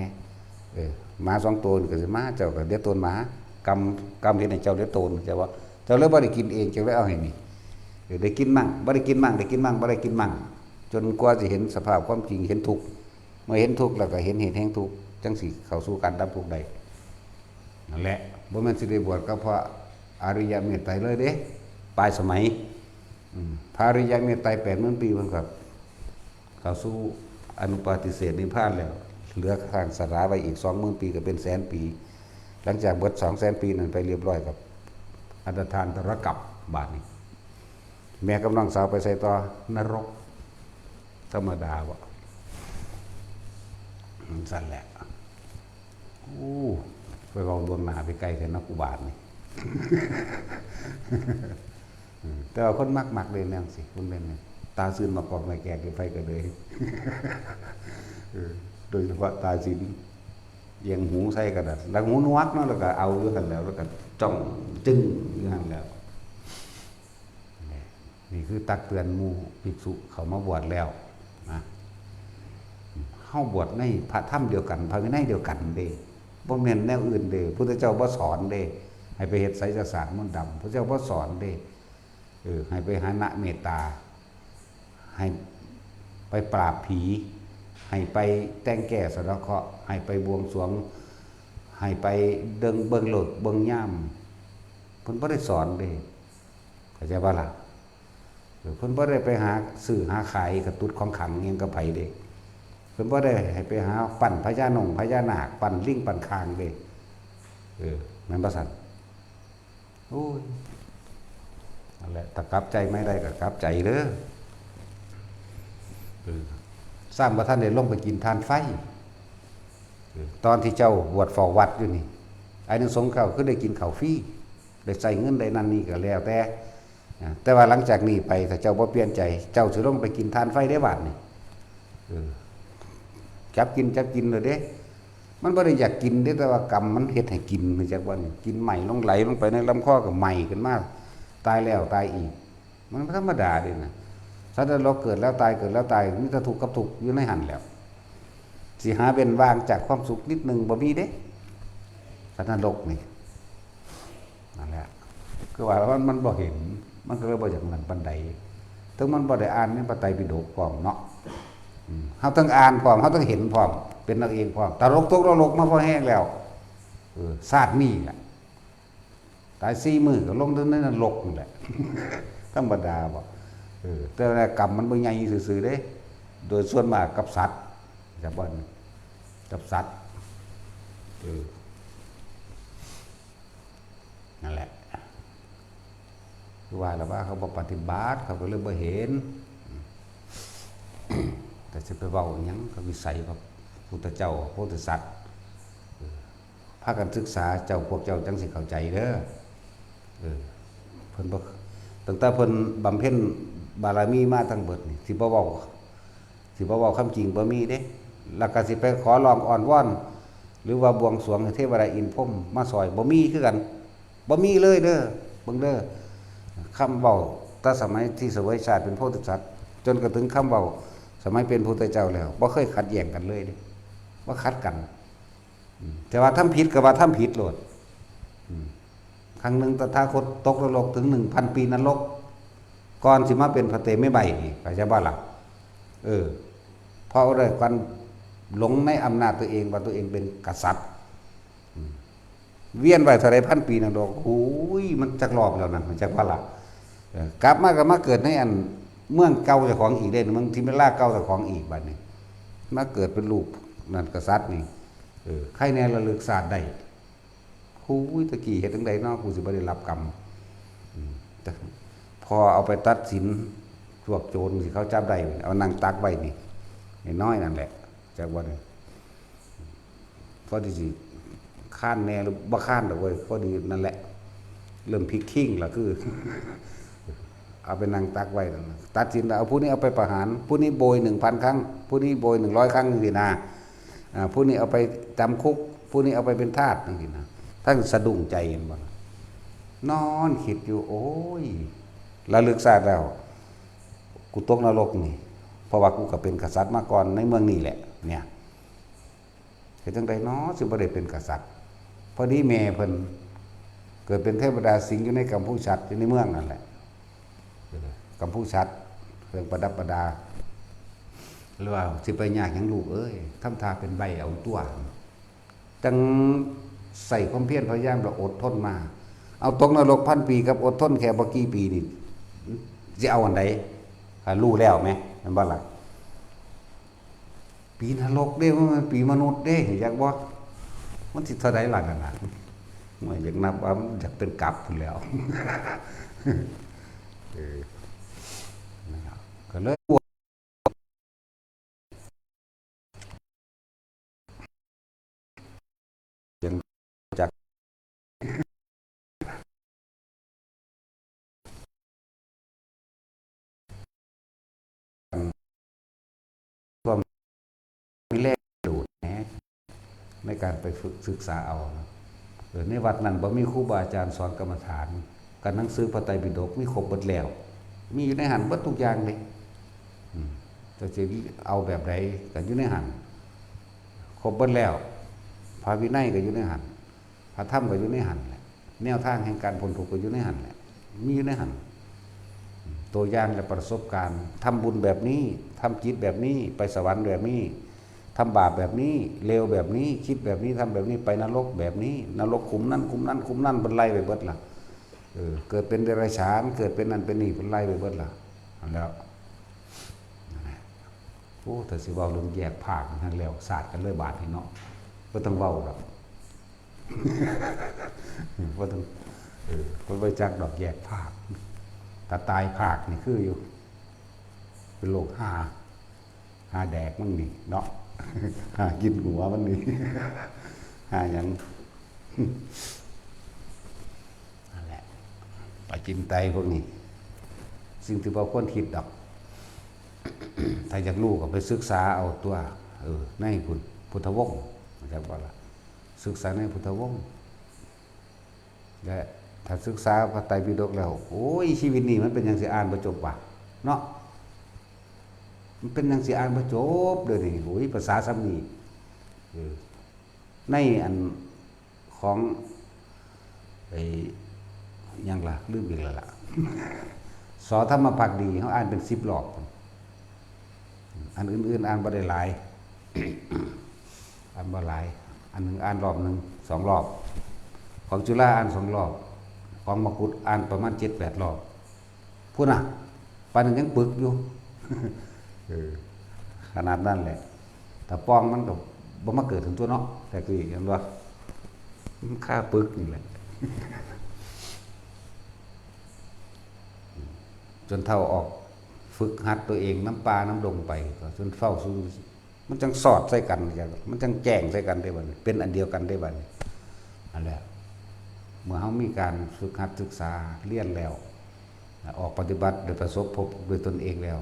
เออ หมาสองตัวนี่ก็สิมา เจ้าก็เดี๋ยวโตนหมา กรรม กรรมเฮ็ดให้เจ้าเดี๋ยวโตน เจ้าว่า เจ้าเลยบ่ได้กินเอง เจ้าเลยเอาให้นี่ เออ ได้กินมั่ง บ่ได้กินมั่ง ได้กินมั่ง บ่ได้กินมั่ง จนกว่าสิเห็นสภาพความจริง เห็นทุกข์ เมื่อเห็นทุกข์แล้วก็เห็นเหตุแห่งทุกข์ จั่งสิเข้าสู่การดับทุกข์ได้ นั่นแหละ บ่แม่นสิได้บวชกับพระอริยเมตไตรเลยเด้ ปลายสมัย อืม พระอริยเมตไตรแปดหมื่นปี เพิ่นก็เข้าสู่อนุปาทิเสสนิพพานแล้ว เหลือข้างสาราไว้อีกสองหมื่นปี ก็เป็นแสนปี หลังจากเบิดสองแสนปีนั้นไปเรียบร้อยกับอันตรธานตรกัปบาดนี้ แม่กับน้องสาวไปไสต่อ นรก ธรรมดาบ่ มันซั่นแหละ โอ้ ไปเว้าล่วงหน้าไปไกลแท้เนาะ กูบาดนี่ อืม แต่ว่าคนมักๆ เด้แนวจั่งซี้ คนเล่นเนี่ย ตาซื่นมากอกไม้แกกอยู่ไผก็เลย เออ โดยเฉพาะตาซื่น เอียงหูใส่กระดาษ แล้วหูหนวกเนาะ แล้วก็เอาอยู่หั่นแหล้ว แล้วก็จ้องจึ้งอยู่หั่นแหล้ว นี่ นี่คือตักเตือนหมู่ภิกษุเข้ามาบวชแล้วนะ เฮาบวชในพระธรรมเดียวกัน พระวินัยเดียวกันเด้ บ่แม่นแนวอื่นเด้ พุทธเจ้าบ่สอนเด้ ให้ไปเฮ็ดไสยศาสตร์มนต์ดำ พุทธเจ้าบ่สอนเด้ เออ ให้ไปหานะเมตตา ให้ไปปราบผี ให้ไปแต่งแก้สะเดาะเคราะห์ ให้ไปบวงสรวง ให้ไปเบิ่ง เบิ่งฤกษ์ เบิ่งยาม เพิ่นบ่ได้สอนเด้ เข้าใจบ่ล่ะ เออ เพิ่นบ่ได้ไปหาซื้อหาขายกระตุดของขลังอิหยังกับไผเด้ เพิ่นบ่ได้ให้ไปหาปั้นพญานงพญานาค ปั้นลิงปั้นข่างเด้ เออ แม่นบ่ซั่น โอ้ย นั่นแหละ ถ้ากลับใจไม่ได้ก็กลับใจเด้อ เออ ซ้ำบ่ทันได้ลงไปกินถ่านไฟ เออ ตอนที่เจ้าบวชเฝ้าวัดอยู่นี่ อานิสงส์เก่าคือได้กินข้าวฟรี ได้ใช้เงินได้นั่นนี่ก็แล้วแต่ อ่า แต่ว่าหลังจากนี้ไป ถ้าเจ้าบ่เปลี่ยนใจ เจ้าสิลงไปกินถ่านไฟได้บาดนี่ เออ จับกิน จับกินเลยเด้ มันบ่ได้อยากกินเด้ แต่ว่ากรรมมันเฮ็ดให้กิน รู้จักบ่นี่ กินไหม้ลง ไหลลงไปในลำคอก็ไหม้ขึ้นมา ตายแล้วตายอีก มันธรรมดาเด้นะ สัตว์นรกเกิดแล้วตาย เกิดแล้วตาย มีแต่ทุกข์กับทุกข์อยู่ในหั่นแหล้ว สิหาเว้นว่างจากความสุขนิดหนึ่งบ่มีเด้ สัตว์นรกนี่ นั่นแหละ คือว่ามัน มันบ่เห็น มันก็เลยบ่อยากนั่นปานใด ถึงมันบ่ได้อ่านในพระไตรปิฎกพร้อมเนาะ อืม เฮาทั้งอ่านพร้อม เฮาทั้งเห็นพร้อม เป็นเอาเองพร้อม ตลกตกนรกมาพอแฮงแล้ว เออ ชาตินี้แหละ ตายสี่มื้อก็ลงในนรกนั่นแหละ ธรรมดาบ่ เออ แต่ว่ากรรมมันบ่ใหญ่ซื่อๆเด้ โดยส่วนมากกับสัตว์ จักบ่ กับสัตว์ เออ นั่นแหละ คือว่าแล้วว่าเขาบ่ปฏิบัติ เขาก็เลยบ่เห็น แต่สิไปเว้าอิหยังกับวิสัยพระพุทธเจ้า พระโพธิสัตว์ เออ พากันศึกษา เจ้า พวกเจ้าจั่งสิเข้าใจเด้อ เออ เพิ่นบ่ ตั้งแต่เพิ่นบำเพ็ญบารมีมาทั้งเบิดนี่ สิบ่เว้า สิบ่เว้าความจริงบ่มีเด้ แล้วก็สิไปขอร้องอ้อนวอน หรือว่าบวงสรวงให้เทวดาอินทร์พรหมมาซอย บ่มีคือกัน บ่มีเลยเด้อ เบิ่งเด้อ คำเว้าแต่สมัยที่เสวยชาติเป็นโพธิสัตว์ จนกระทั่งคำเว้าสมัยเป็นพุทธเจ้าแล้ว บ่เคยขัดแย้งกันเลยเด้ บ่ขัดกัน อืม แต่ว่าทำผิดก็ว่าทำผิดโลด อืม ครั้งหนึ่งตถาคตตกนรกถึงหนึ่งพันปีนรก ก่อนสิมาเป็นพระเตมีใบนี่ เข้าใจบ่ล่ะ เออ เพราะอะไร กันหลงในอำนาจตัวเอง ว่าตัวเองเป็นกษัตริย์ อืม เวียนไปเท่าไรพันปีนรก โอ้ย มันจักรอบแล้วนั่น มันจักว่าล่ะ เออ กลับมาก็มาเกิดในอันเมืองเก่าเจ้าของอีกเด้ เมืองทิมเบลาเก่าเจ้าของอีกบัดนี้ มาเกิดเป็นลูกนั่นกษัตริย์นี่ เออ ใครแน่ระลึกชาติได้ โอ้ย ตะกี้เฮ็ดจั่งใดเนาะ กูสิบ่ได้รับกรรม อืม แต่พอเอาไปตัดสิน พวกโจรที่เขาจับได้ เอานั่งตักไว้นี่ น้อยๆนั่นแหละ จักว่านี่ พอดีสิค้านแน่หรือบ่ค้านดอกเว้ย พอดีนั่นแหละ เริ่มพลิกคิงล่ะคือ เอาไปนั่งตักไว้นั่นน่ะ ตัดสินแล้ว เอาผู้นี้เอาไปประหาร ผู้นี้โบยหนึ่งพันครั้ง ผู้นี้โบยหนึ่งร้อยครั้งจั่งซี้นะ อ่า ผู้นี้เอาไปจำคุก ผู้นี้เอาไปเป็นทาสจั่งซี้นะ ทั้งสะดุ้งใจเห็นบ่ล่ะ นอนคิดอยู่ โอ้ย ระลึกชาติแล้ว กูตกนรกนี่ เพราะว่ากูก็เป็นกษัตริย์มาก่อนในเมืองนี่แหละ เนี่ย เฮ็ดจั่งใดน้อ สิบ่ได้เป็นกษัตริย์ พอดีแม่เพิ่นเกิดเป็นเทวดาสิงห์อยู่ในกัมพูชัด อยู่ในเมืองนั่นแหละ กัมพูชัด เครื่องประดับประดา หรือว่าสิไปยากหยังลูกเอ้ย ทำท่าเป็นใบ้เอาตัว จั่งใส่ความเพียรพยายามแล้วอดทนมา เอาตกนรกพันปีกับอดทนแค่บ่กี่ปีนี่ สิเอาอันใด อ่า รู้แล้วแหม แม่นบ่ล่ะ ปีนรกเด้ มันเป็นปีมนุษย์เด้ อยากบ่ มันสิเท่าใดล่ะนั่นน่ะ มันอยากนับว่ามันอยากเป็นกลับพู้นแหล้ว เออ นั่นล่ะ ก็เลย ยังจาก ความมีแรงดูดแหน่ ในการไปฝึกศึกษาเอานะ เออ ในวัดนั้นบ่มีครูบาอาจารย์สอนกรรมฐาน กับหนังสือพระไตรปิฎกมีครบเบิดแล้ว มีอยู่ในหั้นเบิดทุกอย่างเลย อืม แต่สิเอาแบบใดก็อยู่ในหั้น ครบเบิดแล้ว พระวินัยก็อยู่ในหั้น พระธรรมก็อยู่ในหั้นแหละ แนวทางแห่งการพ้นทุกข์ก็อยู่ในหั้นแหละ มีอยู่ในหั้น ตัวอย่างและประสบการณ์ ทำบุญแบบนี้ ทำจิตแบบนี้ ไปสวรรค์แบบนี้ ทำบาปแบบนี้ เลวแบบนี้ คิดแบบนี้ ทำแบบนี้ ไปนรกแบบนี้ นรกขุมนั้น ขุมนั้น ขุมนั้น เพิ่นไล่ไปเบิดล่ะ เออ เกิดเป็นเดรัจฉาน เกิดเป็นนั่นเป็นนี่ เพิ่นไล่ไปเบิดล่ะ นั่นแหล้ว นั่นแหละ โอ้ ถ้าสิเว้าเรื่องแยกภาคนั่นแล้ว สาดกันเลยบาดนี้เนาะ บ่ต้องเว้าดอก บ่ต้อง เออ เพิ่นบ่จักดอกแยกภาค ถ้าตายพรากนี่คืออยู่ เป็นโรคห่า ห่าแดกมันนี่เนาะ ห่ากินหัวมันนี่ ห่าหยัง นั่นแหละ ปาจินไตพวกนี้ สิ่งที่บ่ควรคิดดอก ถ้าอยากรู้ก็ไปศึกษาเอาตัว เออ ในพุทธ พุทธวงศ์ เข้าใจบ่ล่ะ ศึกษาในพุทธวงศ์ และถ้าศึกษาพระไตรปิฎกแล้ว โอ้ย ชีวิตนี้มันเป็นหยังสิอ่านบ่จบวะ เนาะ มันเป็นหยังสิอ่านบ่จบเด้อนี่ โอ้ย ภาษาส่ำนี้ เออ ในอันของ ไอ้ หยังล่ะ ลืมอีกแล้วล่ะ สอ ธรรมภักดี เฮาอ่านเป็นสิบรอบ อันอื่นๆ อ่านบ่ได้หลาย อ่านบ่หลาย อันหนึ่งอ่านรอบหนึ่ง สองรอบ ของจุฬาอ่านสองรอบ ของมกุฏอ่านประมาณเจ็ดแปดรอบ พุ้นน่ะ ปานนั้นยังปึกอยู่ เออ ขนาดนั้นแหละ ถ้าปองมันก็บ่มาเกิดถึงตัวเนาะ แต่คือเห็นว่า มันคาปึกนี่แหละ จนเฒ่าออกฝึกหัดตัวเองนำป่านำดงไป ก็จนเฝ้าสู่ มันจั่งสอดใส่กัน มันจั่งแจ้งใส่กันได้บัดนี้ เป็นอันเดียวกันได้บัดนี้ อันแหละ เมื่อเฮามีการฝึกหัดศึกษาเรียนแล้ว ออกปฏิบัติโดยประสบพบด้วยตนเองแล้ว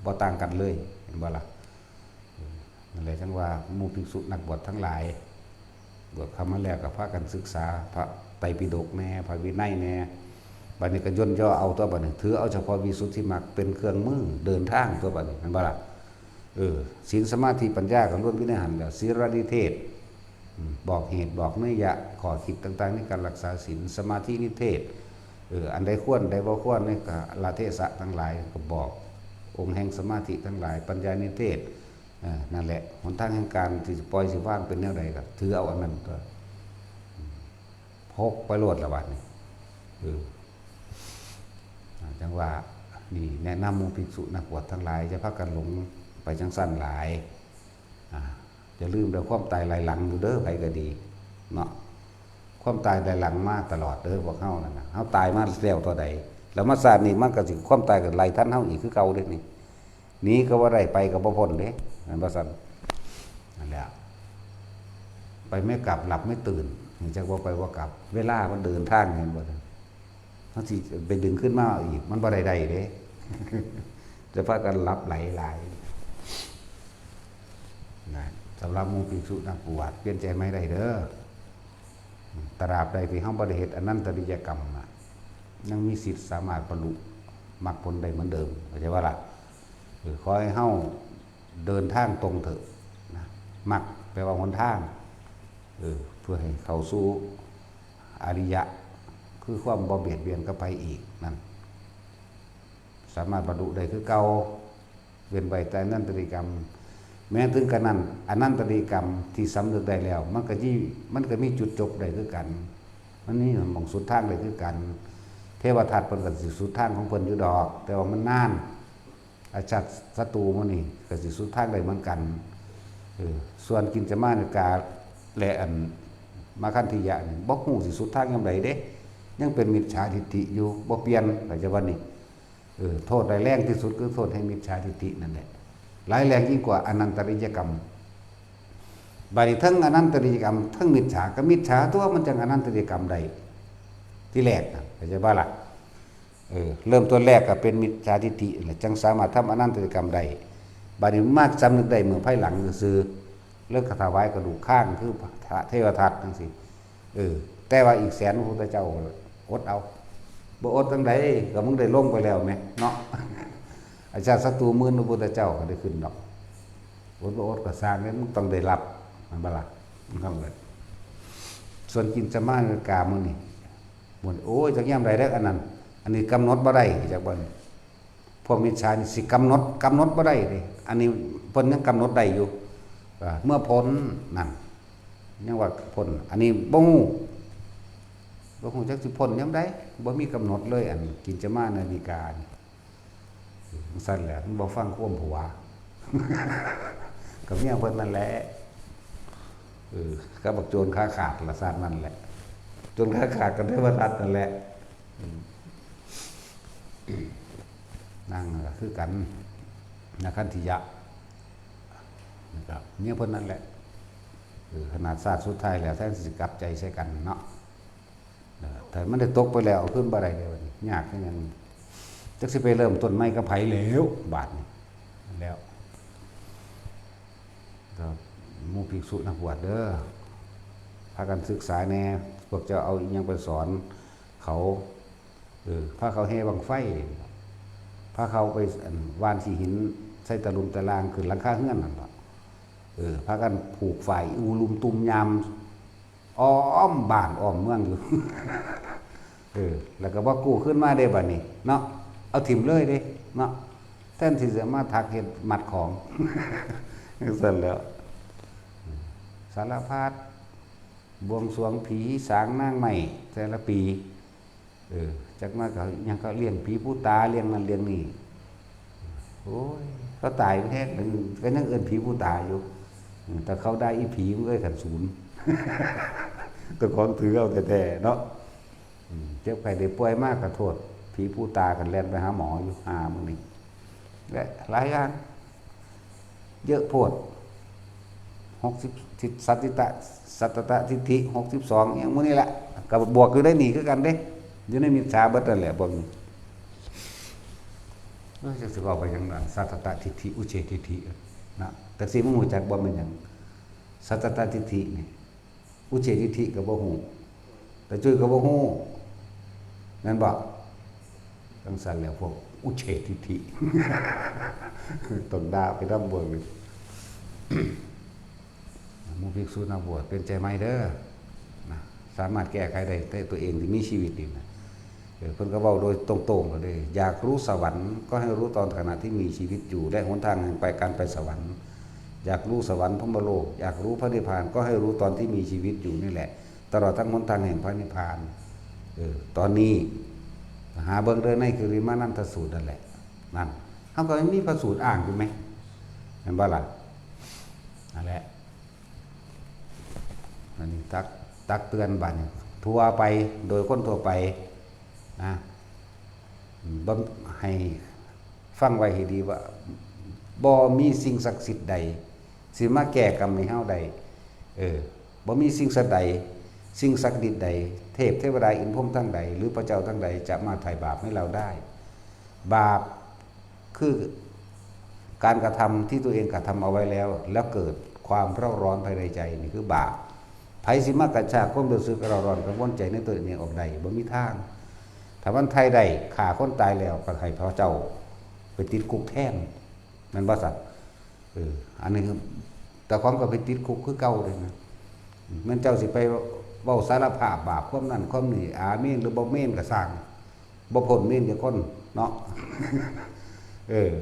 บ่ต่างกันเลย เห็นบ่ล่ะ นั่นแหละจั่งว่าหมู่ภิกษุนักบวชทั้งหลาย บวชเข้ามาแล้วก็พากันศึกษาพระไตรปิฎกแน่ พระวินัยแน่ บัดนี้ก็ย่นย่อเอาตัวบัดนี้ ถือเอาเฉพาะวิสุทธิมรรคเป็นเครื่องมือเดินทางตัวบัดนี้ เห็นบ่ล่ะ เออ ศีลสมาธิปัญญาก็ล้วนอยู่ในหั้นแหละ ศีลนิเทศ อืม บอกเหตุบอกนัยยะ ข้อคิดต่างๆ ในการรักษาศีล สมาธินิเทศ เออ อันใดควร อันใดบ่ควร ในกาลเทศะทั้งหลายก็บอก องค์แห่งสมาธิทั้งหลาย ปัญญานิเทศ เออ นั่นแหละ หนทางแห่งการที่จะปล่อยสิวางเป็นแนวใดก็ถือเอาอันนั้นตัว พกไปโลดละบัดนี้ เออ อ่า จั่งว่า นี่แนะนำหมู่ภิกษุนักบวชทั้งหลาย อย่าพากันหลงไปจั่งซั้นหลาย อ่า อย่าลืมเด้อ ความตายไล่หลังอยู่เด้อ ไผก็ดี เนาะ ความตายไล่หลังมาตลอดเด้อ พวกเฮานั่นน่ะ เฮาตายมาแล้วเท่าใด แล้วมาชาตินี้มันก็สิ ความตายก็ไล่ทันเฮาอีกคือเก่าเด้นี่ หนีก็บ่ได้ ไปก็บ่พ้นเด้ แม่นบ่ซั่น นั่นแหละ ไปไม่กลับ หลับไม่ตื่น จักว่าไปบ่กลับ เวลามันเดินทาง เห็นบ่ เฮาสิไปดึงขึ้นมาอีก มันบ่ได้ได้เด้ จะพากันหลับไหลหลาย นะ สำหรับหมู่ภิกษุนักบวช เปลี่ยนใจใหม่ได้เด้อ ตราบใดที่เฮาบ่ได้เฮ็ดอนันตริยกรรมน่ะ ยังมีสิทธิ์สามารถบรรลุมรรคผลได้เหมือนเดิม เข้าใจบ่ล่ะ เออ ขอให้เฮาเดินทางตรงเถอะนะ มรรคแปลว่าหนทาง เออ เพื่อให้เข้าสู่อริยะ คือความบ่เบียดเบียนกับไผอีกนั่น สามารถบรรลุได้คือเก่า เว้นไว้แต่อนันตริยกรรม แม้ถึงกระนั้น อนันตริยกรรมที่สำนึกได้แล้ว มันก็ยี่ มันก็มีจุดจบได้คือกัน มันมีหม่องสุดทางได้คือกัน เทวทัตเพิ่นก็สิสุดทางของเพิ่นอยู่ดอก แต่ว่ามันนาน อาชาติศัตรูหมู่นี่ก็สิสุดทางได้เหมือนกัน เออ ส่วนกินจมานิกาและอันมาคันธิยะนี่ บ่ฮู้สิสุดทางยามใดเด้ ยังเป็นมิจฉาทิฏฐิอยู่ บ่เปลี่ยน เข้าใจบ่นี่ เออ โทษร้ายแรงที่สุดคือโทษแห่งมิจฉาทิฏฐินั่นแหละ ร้ายแรงยิ่งกว่าอนันตริยกรรม บัดนี้ทั้งอนันตริยกรรม ทั้งมิจฉา ก็มิจฉาตัวมันจั่งอนันตริยกรรมได้ ที่แรกน่ะ เข้าใจบ่ล่ะ เออ เริ่มต้นแรกก็เป็นมิจฉาทิฏฐินั่นแหละ จั่งสามารถทำอนันตริยกรรมได้ บัดนี้มาสำนึกได้เมื่อภายหลังซื่อๆ เลิกถวายกระดูกข้างคือพระเทวทัตจั่งซี้ เออ แต่ว่าอีกแสนพระพุทธเจ้าอดเอา บ่อดจั่งใด ก็มึงได้ลงไปแล้วแหมเนาะ อาชาติศัตรูหมื่นพระพุทธเจ้าก็ได้ขึ้นดอก อดบ่อดก็ซ่างเด้ มึงต้องได้รับ แม่นบ่ล่ะ มันก็เลย ส่วนกินจมานิกาหมู่นี่ หมู่ โอ้ย จักยามใดแล้วอันนั้น อันนี้กำหนดบ่ได้ จักบ่นี่ พวกมิจฉานี่สิกำหนด กำหนดบ่ได้เด้ อันนี้เพิ่นยังกำหนดได้อยู่ อ่า เมื่อพ้นนั่น ยังว่าพ้น อันนี้บ่ฮู้ บ่ฮู้จักสิพ้นยามใด บ่มีกำหนดเลย อันกินจมานิกานี่ จั่งซั่นแหละ มันบ่ฟังความผัว กับเมียเพิ่นนั่นแหละ เออ กับบักโจรขาขาดละ ซั่นนั่นแหละ โจรขาขาดกับเทวทัตนั่นแหละ อืม นั่งก็คือกัน นะ คันธิยะ นะครับ เนี่ยเพิ่นนั่นแหละ เออ ขนาดชาติสุดท้ายแล้ว แทนที่สิกลับใจใส่กันเนาะ เออ แต่มันได้ตกไปแล้ว เอาคืนบ่ได้เลย บัดนี้ ยากคือหยัง จักสิไปเริ่มต้นใหม่กับไผแล้ว บาดนี้ แล้ว ก็หมู่ภิกษุนักบวชเด้อ พากันศึกษาแหน่ พวกเจ้าเอาอิหยังไปสอนเขา เออ พาเขาแห่บั้งไฟ พาเขาไป อั่น หว่านขี้หิน ใส่ตะลุมตะลาง ขึ้นหลังคาเฮือนนั่นล่ะ เออ พากันผูกฝ้ายอู่ลุมตุ่มยาม อ้อมบ้านอ้อมเมืองอยู่ เออ แล้วก็บ่กู้คืนมาเด้บัดนี้ เนาะ เอาถิ่มเลยเด้ เนาะ แทนที่จะมาถักเฮ็ดมัดของ จั่งซั้นแหล้ว สารพัด บวงสรวงผีสางนางไม้แต่ละปี เออ จักมาก็ยังก็เลี้ยงผีปู่ตา เลี้ยงนั่นเลี้ยงนี่ โอ้ย เขาตายแท้ ก็ยังเอิ้นผีปู่ตาอยู่ อืม แต่เขาได้อีผีมันก็ขันศูนย์ แต่ของถือเอาแท้ๆ เนาะ อืม เจ็บไข้ได้ป่วยมากก็โทษ ผีปู่ตากันแล่นไปหาหมออยู่ หามื้อนี้ และหลายอย่าง เยอะโพด หกสิบ ทิฏ- สัตติตะ สัตตตะทิฏฐิ หกสิบสอง อย่างมื้อนี้แหละ ก็บวกอยู่ได้นี่คือกันเด้ อยู่ในมิจฉาเบิดนั่นแหละ พวกนี้ เอ้ย จักสิเว้าไปหยังล่ะ สัตตตะทิฏฐิ อุเฉททิฏฐิ นะ แต่สิมึงรู้จักบ่แม่นหยัง สัตตตะทิฏฐินี่ อุเฉททิฏฐิก็บ่ฮู้ แต่จุ้ยก็บ่ฮู้ แม่นบ่ จั่งซั้นแหล้ว พวกอุเฉททิฏฐิ ต้องด่าไปนำเบิ่ง หมู่ภิกษุนักบวช เปลี่ยนใจใหม่เด้อ นะ สามารถแก้ไขได้ด้วยตัวเองที่มีชีวิตนี่นะ เออ เพิ่นก็เว้าโดยตรงๆเลย อยากรู้สวรรค์ก็ให้รู้ตอนขณะที่มีชีวิตอยู่ และหนทางแห่งไป การไปสวรรค์ อยากรู้สวรรค์พรหมโลก อยากรู้พระนิพพานก็ให้รู้ตอนที่มีชีวิตอยู่นี่แหละ ตลอดทั้งหนทางแห่งพระนิพพาน เออ ตอนนี้ หาเบิ่งเด้อ ในกริมานันทสูตรนั่นแหละ นั่น เฮาก็มีพระสูตรอ้างอยู่ไหม เห็นบ่ล่ะ นั่นแหละ อันนี้ตัก ตักเตือนบัดนี้ ทั่วไป โดยคนทั่วไป นะ บ่ ให้ฟังไว้ให้ดีว่า บ่มีสิ่งศักดิ์สิทธิ์ใด สิมาแก้กรรมให้เฮาได้ เออ บ่มีสิ่งศักดิ์ใด สิ่งศักดิ์สิทธิ์ใด เทพเทวดาอินทร์พรหมทั้งหลาย หรือพระเจ้าทั้งหลายจะมาไถ่บาปให้เราได้ บาปคือการกระทำที่ตัวเองกระทำเอาไว้แล้ว แล้วเกิดความเร่าร้อนภายในใจ นี่คือบาป ไผสิมากระชากความรู้สึกเร่าร้อนกังวลใจในตัวเองออกได้ บ่มีทาง ถ้ามันไถ่ได้ ฆ่าคนตายแล้ว ก็ให้พระเจ้าไปติดคุกแทน แม่นบ่ซั่น เออ อันนี้คือ เจ้าของก็ไปติดคุกคือเก่าเลยนะ แม่นเจ้าสิไปเว้าสารภาพบาปความนั้นความนี้ อาเมนหรือบ่เมนก็ซ่าง บ่พ้นเมนจักคนเนาะ เออ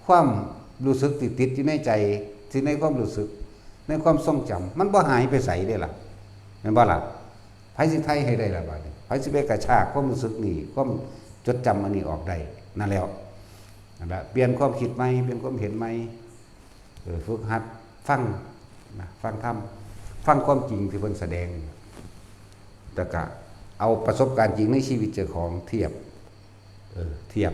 ความรู้สึกที่ติดอยู่ในใจ ที่ในความรู้สึก ในความทรงจำ มันบ่หายไปไสเด้ล่ะ แม่นบ่ล่ะ ไผสิไถ่ให้ได้ล่ะบัดนี้ ไผสิไปกระชากความรู้สึกนี้ ความจดจำอันนี้ออกได้ นั่นแหล้ว นั่นแหละ เปลี่ยนความคิดใหม่ เปลี่ยนความเห็นใหม่ เออ ฝึกหัดฟังนะ ฟังธรรม ฟังความจริงที่เพิ่นแสดง แล้วก็เอาประสบการณ์จริงในชีวิตเจ้าของเทียบ เออ เทียบ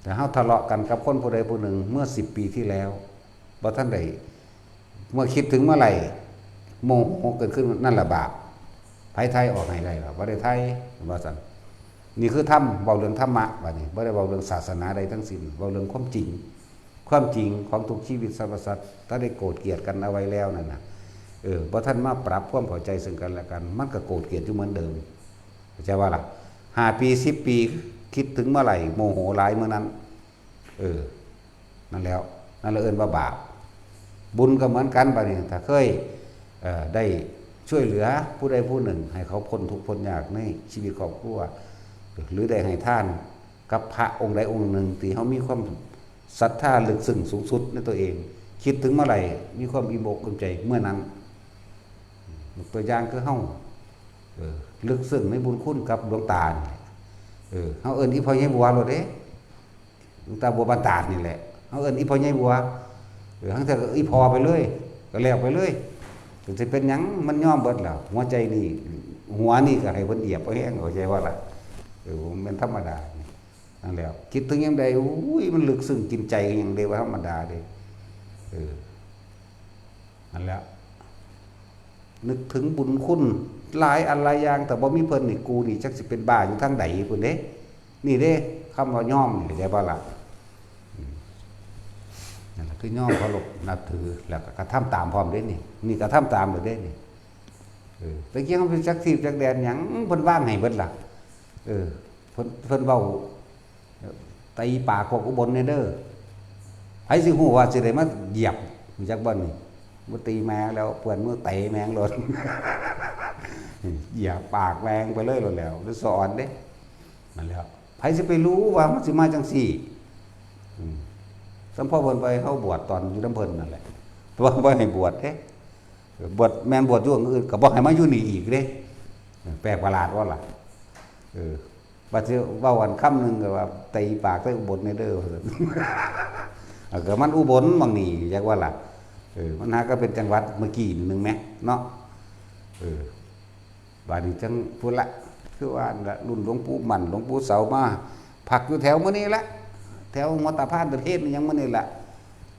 แต่เฮาทะเลาะกันกับคนผู้ใดผู้หนึ่งเมื่อสิบปีที่แล้ว บ่ทันได้ เมื่อคิดถึงเมื่อไหร่ โมโหเกิดขึ้น นั่นแหละบาป ไผไถ่ออกให้ได้ล่ะ บ่ได้ไถ่ ว่าซั่น นี่คือธรรม เว้าเรื่องธรรมะบัดนี้ บ่ได้เว้าเรื่องศาสนาใดทั้งสิ้น เว้าเรื่องความจริง ความจริงของทุกชีวิตสรรพสัตว์ ถ้าได้โกรธเกลียดกันเอาไว้แล้วนั่นน่ะ เออ บ่ทันมาปรับความเข้าใจซึ่งกันและกัน มันก็โกรธเกลียดอยู่เหมือนเดิม เข้าใจว่าล่ะ ห้าปี สิบปี คิดถึงเมื่อไหร่ โมโหหลายเมื่อนั้น เออ นั่นแหล้ว นั่นแหละเอิ้นว่าบาป บุญก็เหมือนกันบัดนี้ ถ้าเคย เอ่อ ได้ช่วยเหลือผู้ใดผู้หนึ่ง ให้เขาพ้นทุกข์พ้นยากในชีวิตครอบครัว หรือได้ให้ทานกับพระองค์ใดองค์หนึ่ง ที่เฮามีความศรัทธาลึกซึ้งสูงสุดในตัวเอง คิดถึงเมื่อไหร่ มีความอิ่มอกอิ่มใจเมื่อนั้น ยกตัวอย่างคือเฮา เออ ลึกซึ้งในบุญคุณกับหลวงตานี่แหละ เออ เฮาเอิ้นอีพ่อใหญ่บัวโลดเด้ หลวงตาบัวบ้านตาดนี่แหละ เฮาเอิ้นอีพ่อใหญ่บัว เออ หางเทื่อก็อีพ่อไปเลย ก็แล้วไปเลย ก็สิเป็นหยัง มันยอมเบิดแล้ว หัวใจนี่ หัวนี่ก็ให้เพิ่นเหยียบเอาแฮง เข้าใจว่าล่ะ เออ มันธรรมดา นั่นแหละ คิดถึงยามใด อุ้ย มันลึกซึ้งกินใจกันอย่างเดียวว่าธรรมดาเด้ เออ นั่นแหละ นึกถึงบุญคุณหลายอันหลายอย่าง แต่บ่มีเพิ่นนี่ กูนี่จักสิเป็นบ้าอยู่ทางใดพุ้นเด้ นี่เด้ คำว่ายอมนี่ เข้าใจบ่ล่ะ อืม นั่นแหละ คือยอมเคารพนับถือ แล้วก็กระทำตามพร้อมเด้นี่ นี่กระทำตามเลยเด้นี่ เออ ตะกี้มันเป็นจักทีบจักแดนหยัง เพิ่นวางให้เบิดล่ะ เออ เพิ่น เพิ่นเว้า ตีปากพวกอุบลแหน่เด้อ ไผสิฮู้ว่าสิได้มาเหยียบ รู้จักบ่นี่ บ่ตีแม่งแล้ว เปื้อนมือเตะแม่งโลด เหยียบปากแม่งไปเลยโลดแล้ว หรือสอนเด้ นั่นแหละ ไผสิไปรู้ว่ามันสิมาจังซี่ อืม สำพ่อเพิ่นไปเฮาบวชตอนอยู่นำเพิ่นนั่นแหละ แต่ว่าบ่ให้บวชเด้ บวช แม่นบวชอยู่อื่น ก็บ่ให้มาอยู่นี่อีกเด้ แปลกประหลาดว่าล่ะ เออ บัดสิเว้าอันคำหนึ่งก็ว่า "ตีปากใส่อุบลแหน่เด้อ" ว่าซั่น เออ ก็มันอุบลหม่องนี่ จักว่าล่ะ เออ มันหาก็เป็นจังหวัดเมื่อกี้นิดนึงแหมเนาะ เออ บาดนี้จังพุ้นละ คือว่านั่นละ รุ่นหลวงปู่มั่น หลวงปู่เสามา พักอยู่แถวมื้อนี้ละ แถวหัวตาพานตะเทศนี่ยังมื้อนี้ละ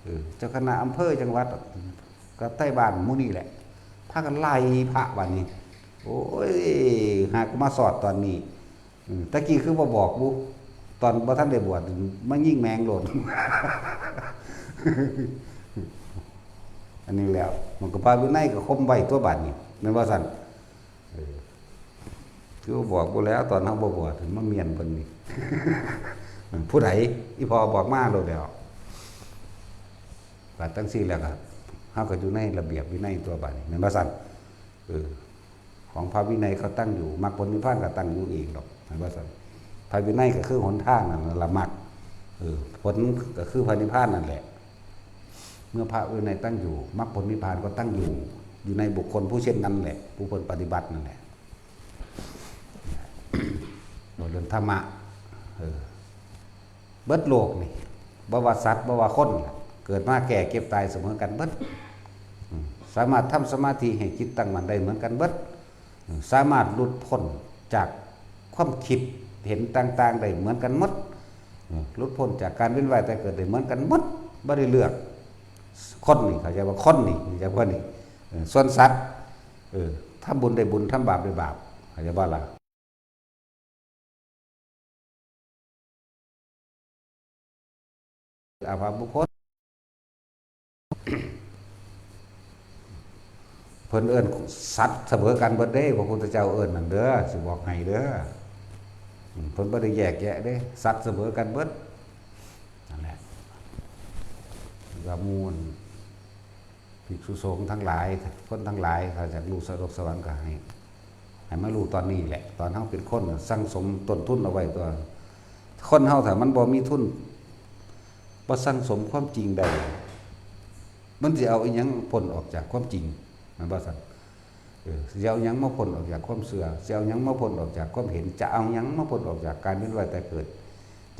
เออ เจ้าคณะอำเภอจังหวัด ก็ใต้บ้านหมู่นี่แหละ พากันไล่พระบาดนี้ โอ้ย หากมาสอดตอนนี้ อืม ตะกี้คือบ่บอกบุ ตอนบ่ทันได้บวช มายิงแม่งโลด อันนี้แล้ว มันก็พระวินัยก็คมไว้ตัวบาดนี้ แม่นบ่ซั่น เออ คือบ่บอกบุแล้ว ตอนเฮาบ่บวช มาเมียนเพิ่นนี่ ผู้ใด อีพ่อบอกมาโลดแล้ว บาดจังซี่แล้วก็ เฮาก็อยู่ในระเบียบวินัยตัวบาดนี้ แม่นบ่ซั่น เออ ของพระวินัยก็ตั้งอยู่ มรรคผลนิพพานก็ตั้งอยู่เองดอก แม่นบ่ซั่น พระวินัยก็คือหนทางนั่นละ มรรค เออ ผลก็คือพระนิพพานนั่นแหละ เมื่อพระวินัยตั้งอยู่ มรรคผลนิพพานก็ตั้งอยู่ อยู่ในบุคคลผู้เช่นนั้นแหละ ผู้เพิ่นปฏิบัตินั่นแหละ เว้าเรื่องธรรมะ เออ เบิดโลกนี่ บ่ว่าสัตว์ บ่ว่าคนล่ะ เกิดมาแก่เจ็บตายเสมอกันเบิด อืม สามารถทำสมาธิให้จิตตั้งมั่นได้เหมือนกันเบิด อืม สามารถหลุดพ้นจากความคิดเห็นต่างๆได้เหมือนกันหมด อืม หลุดพ้นจากการเวียนว่ายตายเกิดได้เหมือนกันหมด บ่ได้เลือก คนนี่ เข้าใจว่าคนนี่ เข้าใจว่านี่ เออ ส่วนสัตว์ เออ ทำบุญได้บุญ ทำบาปได้บาป เข้าใจบ่ล่ะ อาภัพบุคคล เพิ่นเอิ้นสัตว์เสมอกันเบิดเด้ พระพุทธเจ้าเอิ้นนั่นเด้อ สิบอกให้เด้อ อืม เพิ่นบ่ได้แยกแยะเด้ สัตว์เสมอกันเบิด นั่นแหละ ก็หมู่ ภิกษุสงฆ์ทั้งหลาย คนทั้งหลาย ถ้าอยากรู้สะดวกสวรรค์ก็ให้ ให้มารู้ตอนนี้แหละ ตอนเฮาเป็นคนสั่งสมต้นทุนเอาไว้ตัว คนเฮาถ้ามันบ่มีทุน บ่สั่งสมความจริงได้ มันสิเอาอิหยังพ้นออกจากความจริง แม่นบ่ซั่น เออ สิเอาหยังมาพ้นออกจากความเชื่อ สิเอาหยังมาพ้นออกจากความเห็น จะเอาหยังมาพ้นออกจากการเวียนว่ายตายเกิด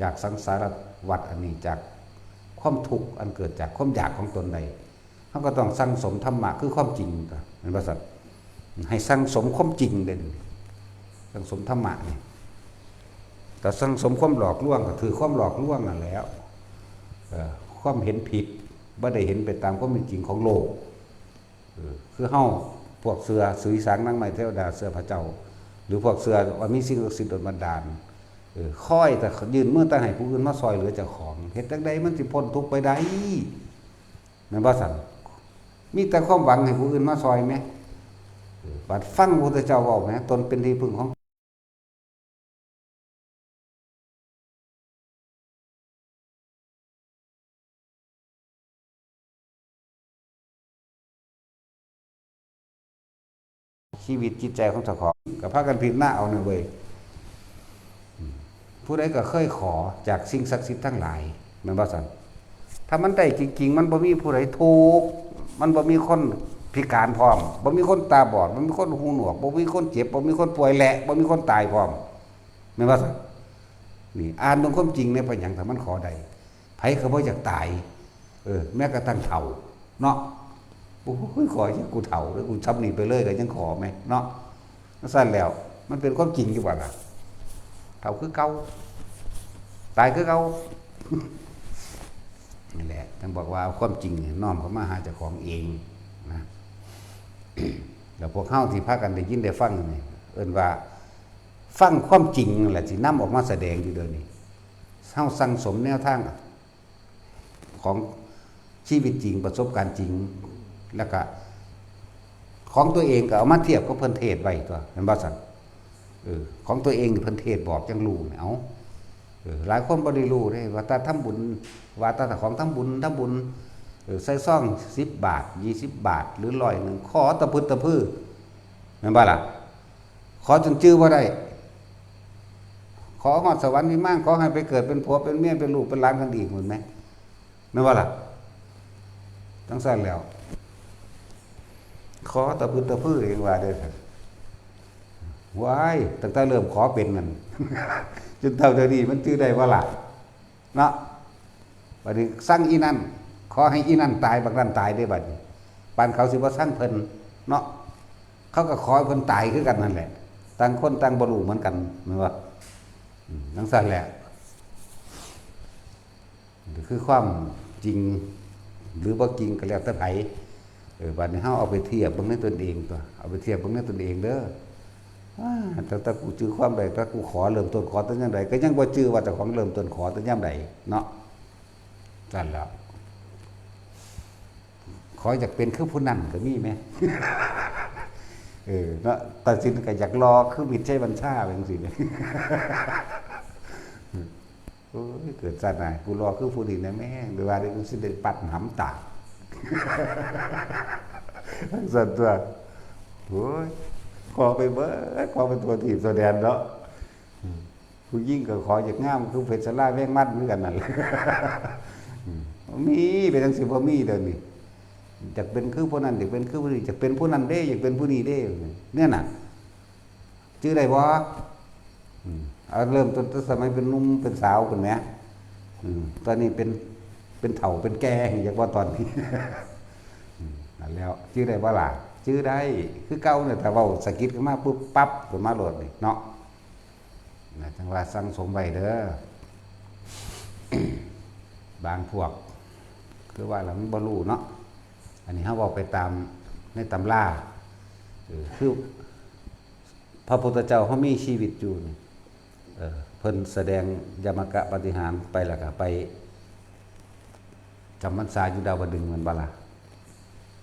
จากสังสารวัฏอันนี้ จากความทุกข์อันเกิดจากความอยากของตนใด เฮาก็ต้องสั่งสมธรรมะคือความจริง แม่นบ่ซั่น ให้สั่งสมความจริงเด้ สั่งสมธรรมะนี่ แต่สั่งสมความหลอกลวงก็ถือความหลอกลวงนั่นแหละ เอ่อ ความเห็นผิด บ่ได้เห็นไปตามความเป็นจริงของโลก เออ คือเฮา พวกเชื่อสุยสางนางไม้เทวดา เชื่อพระเจ้า หรือพวกเชื่อว่ามีสิ่งศักดิ์สิทธิ์ดลบันดาล เออ คอยแต่ยื่นมือแต่ให้ผู้อื่นมาซอยเหลือเจ้าของ เฮ็ดจั่งใดมันสิพ้นทุกข์ไปได้ แม่นบ่ซั่น มีแต่ความหวังให้ผู้อื่นมาซอยแหม เออ บัดฟังพระพุทธเจ้าเว้าแหม ตนเป็นที่พึ่งของ ชีวิตจิตใจของเจ้าของ ก็พากันพิจารณาเอานะเว้ย อืม ผู้ใดก็เคยขอจากสิ่งศักดิ์สิทธิ์ทั้งหลาย แม่นบ่ซั่น ถ้ามันได้จริงๆ มันบ่มีผู้ใดทุกข์ มันบ่มีคนพิการพร้อม บ่มีคนตาบอด บ่มีคนหูหนวก บ่มีคนเจ็บ บ่มีคนป่วย และบ่มีคนตายพร้อม แม่นบ่ซั่น นี่ อ่านเบิ่งความจริงใน เป็นหยังถ้ามันขอได้ ไผก็บ่อยากตาย เออ แม้กระทั่งเฒ่า เนาะ โอ้ย ขอให้กูเฒ่าเด้อ กูส่ำนี้ไปเลยก็ยังขอแหม เนาะ จั่งซั่นแล้ว มันเป็นความจริงอยู่บ่ล่ะ เฒ่าคือเก่า ตายคือเก่า นี่แหละ ท่านบอกว่าเอาความจริงเนี่ยน้อมเข้ามาหาเจ้าของเองนะ แล้วพวกเฮาที่พากันได้ยินได้ฟังนี่ เอิ้นว่าฟังความจริงนั่นแหละสินำออกมาแสดงอยู่เดี๋ยวนี้ เฮาสั่งสมแนวทางของชีวิตจริง ประสบการณ์จริง แล้วก็ของตัวเองก็เอามาเทียบกับเพิ่นเทศน์ไว้ตัว แม่นบ่ซั่น? เออ ของตัวเองนี่เพิ่นเทศน์บอกจั่งรู้เนี่ย เอ้า เออ หลายคนบ่ได้รู้เด้ ว่าแต่ทำบุญ ว่าแต่ของทำบุญ ทำบุญ เออ ใส่ซองสิบบาท ยี่สิบบาท หรือร้อยหนึ่ง ขอตะพึดตะพือ แม่นบ่ล่ะ? ขอจนจื่อบ่ได้ ขอฮอดสวรรค์วิมาน ขอให้ไปเกิดเป็นผัวเป็นเมียเป็นลูกเป็นหลานกันอีก แม่นไหม? แม่นบ่ล่ะ? จั่งซั้นแล้ว ขอตะพึดตะพือเองว่าเด้อ ว้าย ตั้งแต่เริ่มขอเป็นนั่น จนเท่าเดี๋ยวนี้มันจื่อได้บ่ล่ะ? เนาะ บัดนี้สั่งอีนั่น ขอให้อีนั่นตาย บักนั่นตายเด้บัดนี้ ปานเขาสิบ่สั่งเพิ่นเนาะ เขาก็ขอให้เพิ่นตายคือกันนั่นแหละ ต่างคนต่างบ่รู้เหมือนกัน แม่นบ่? อืม จั่งซั้นแหละ คือความจริงหรือบ่จริงก็แล้วแต่ไผ เออ บัดนี้เฮาเอาไปเทียบเบิ่งในตนเองตัว เอาไปเทียบเบิ่งในตนเองเด้อ อ้า ตั้งแต่กูจื่อความได้ แต่กูขอเริ่มต้นขอแต่ยามใด ก็ยังบ่จื่อว่าเจ้าของเริ่มต้นขอแต่ยามใดเนาะ จั่งซั้นแล้ว ขออยากเป็นคือผู้นั้นก็มีแหม เออ เนาะ ตัดสินก็อยากหล่อคือมิตรชัยบัญชาจั่งซี้แหม โอ้ย เกิดชาติหน้ากูหล่อคือผู้นี้แหน่แม่ง หรือว่าเดี๋ยวกูสิได้ปัดหำตาก จั่งซั้นตัว โอ้ย ขอไปเบิด ขอไปทั่วทีปทั่วแดนเนาะ อืม ผู้หญิงก็ขออยากงามคือเพชรลาแวงมันคือกันนั่นแหละ อืม มี เป็นจั่งซี้ บ่มีเดี๋ยวนี้ อยากเป็นคือผู้นั้น อยากเป็นคือผู้นี้ อยากเป็นผู้นั้นเด้ อยากเป็นผู้นี้เด้ เนี่ยน่ะ จื่อได้บ่? อืม เอาเริ่มต้นแต่สมัยเป็นหนุ่มเป็นสาวพู้นแหม อืม ตอนนี้เป็น เป็นเฒ่าเป็นแก่ อยากว่าตอนนี้ อืม นั่นแล้ว จื่อได้บ่ล่ะ? จื่อได้ คือเก่าเนี่ย ถ้าเว้าสะกิดขึ้นมาปุ๊บปั๊บขึ้นมาโลดนี่เนาะ นะ จั่งว่าสั่งสมไว้เด้อ บางพวก คือว่าล่ะ มันบ่รู้เนาะ อันนี้เฮาเว้าไปตามในตำรา เออ คือ พระพุทธเจ้าเฮามีชีวิตอยู่นี่ เออ เพิ่นแสดงยมกะปาฏิหาริย์ไปแล้วก็ไปจำพรรษาอยู่ดาวดึงส์ แม่นบ่ล่ะ?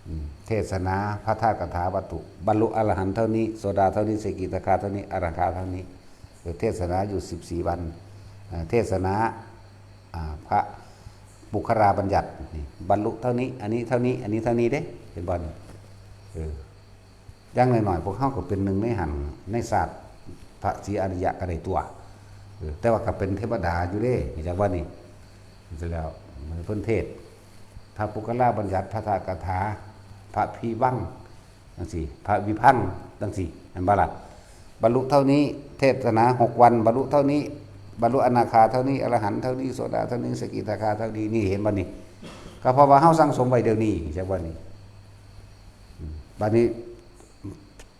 อืม เทศนาพระธาตุกถาวัตถุ บรรลุอรหันต์เท่านี้ โสดาเท่านี้ สกิทาคาเท่านี้ อนาคาเท่านี้ เออ เทศนาอยู่สิบสี่วัน เออ เทศนา อ่า พระปุคคลาบัญญัตินี่ บรรลุเท่านี้ อันนี้เท่านี้ อันนี้เท่านี้เด้ เห็นบ่นี่? เออ อย่างน้อยๆ พวกเฮาก็เป็นหนึ่งในหั้น ในชาติพระศรีอาริยะก็ได้ตัว เออ แต่ว่าก็เป็นเทวดาอยู่เด้ จั่งว่านี่ เสร็จแล้ว เพิ่นเทศน์ พระปุคคลาบัญญัติ พระธาตุกถา พระพิวัง จั่งซี้ พระวิพังค์ จั่งซี้ แม่นบ่ล่ะ? บรรลุเท่านี้ เทศนาหกวัน บรรลุเท่านี้ บรรลุอนาคาเท่านี้ อรหันต์เท่านี้ โสดาเท่านี้ สกิทาคาเท่านี้ นี่เห็นบ่นี่? ก็เพราะว่าเฮาสั่งสมไว้เดี๋ยวนี้ จั่งว่านี่ อืม บัดนี้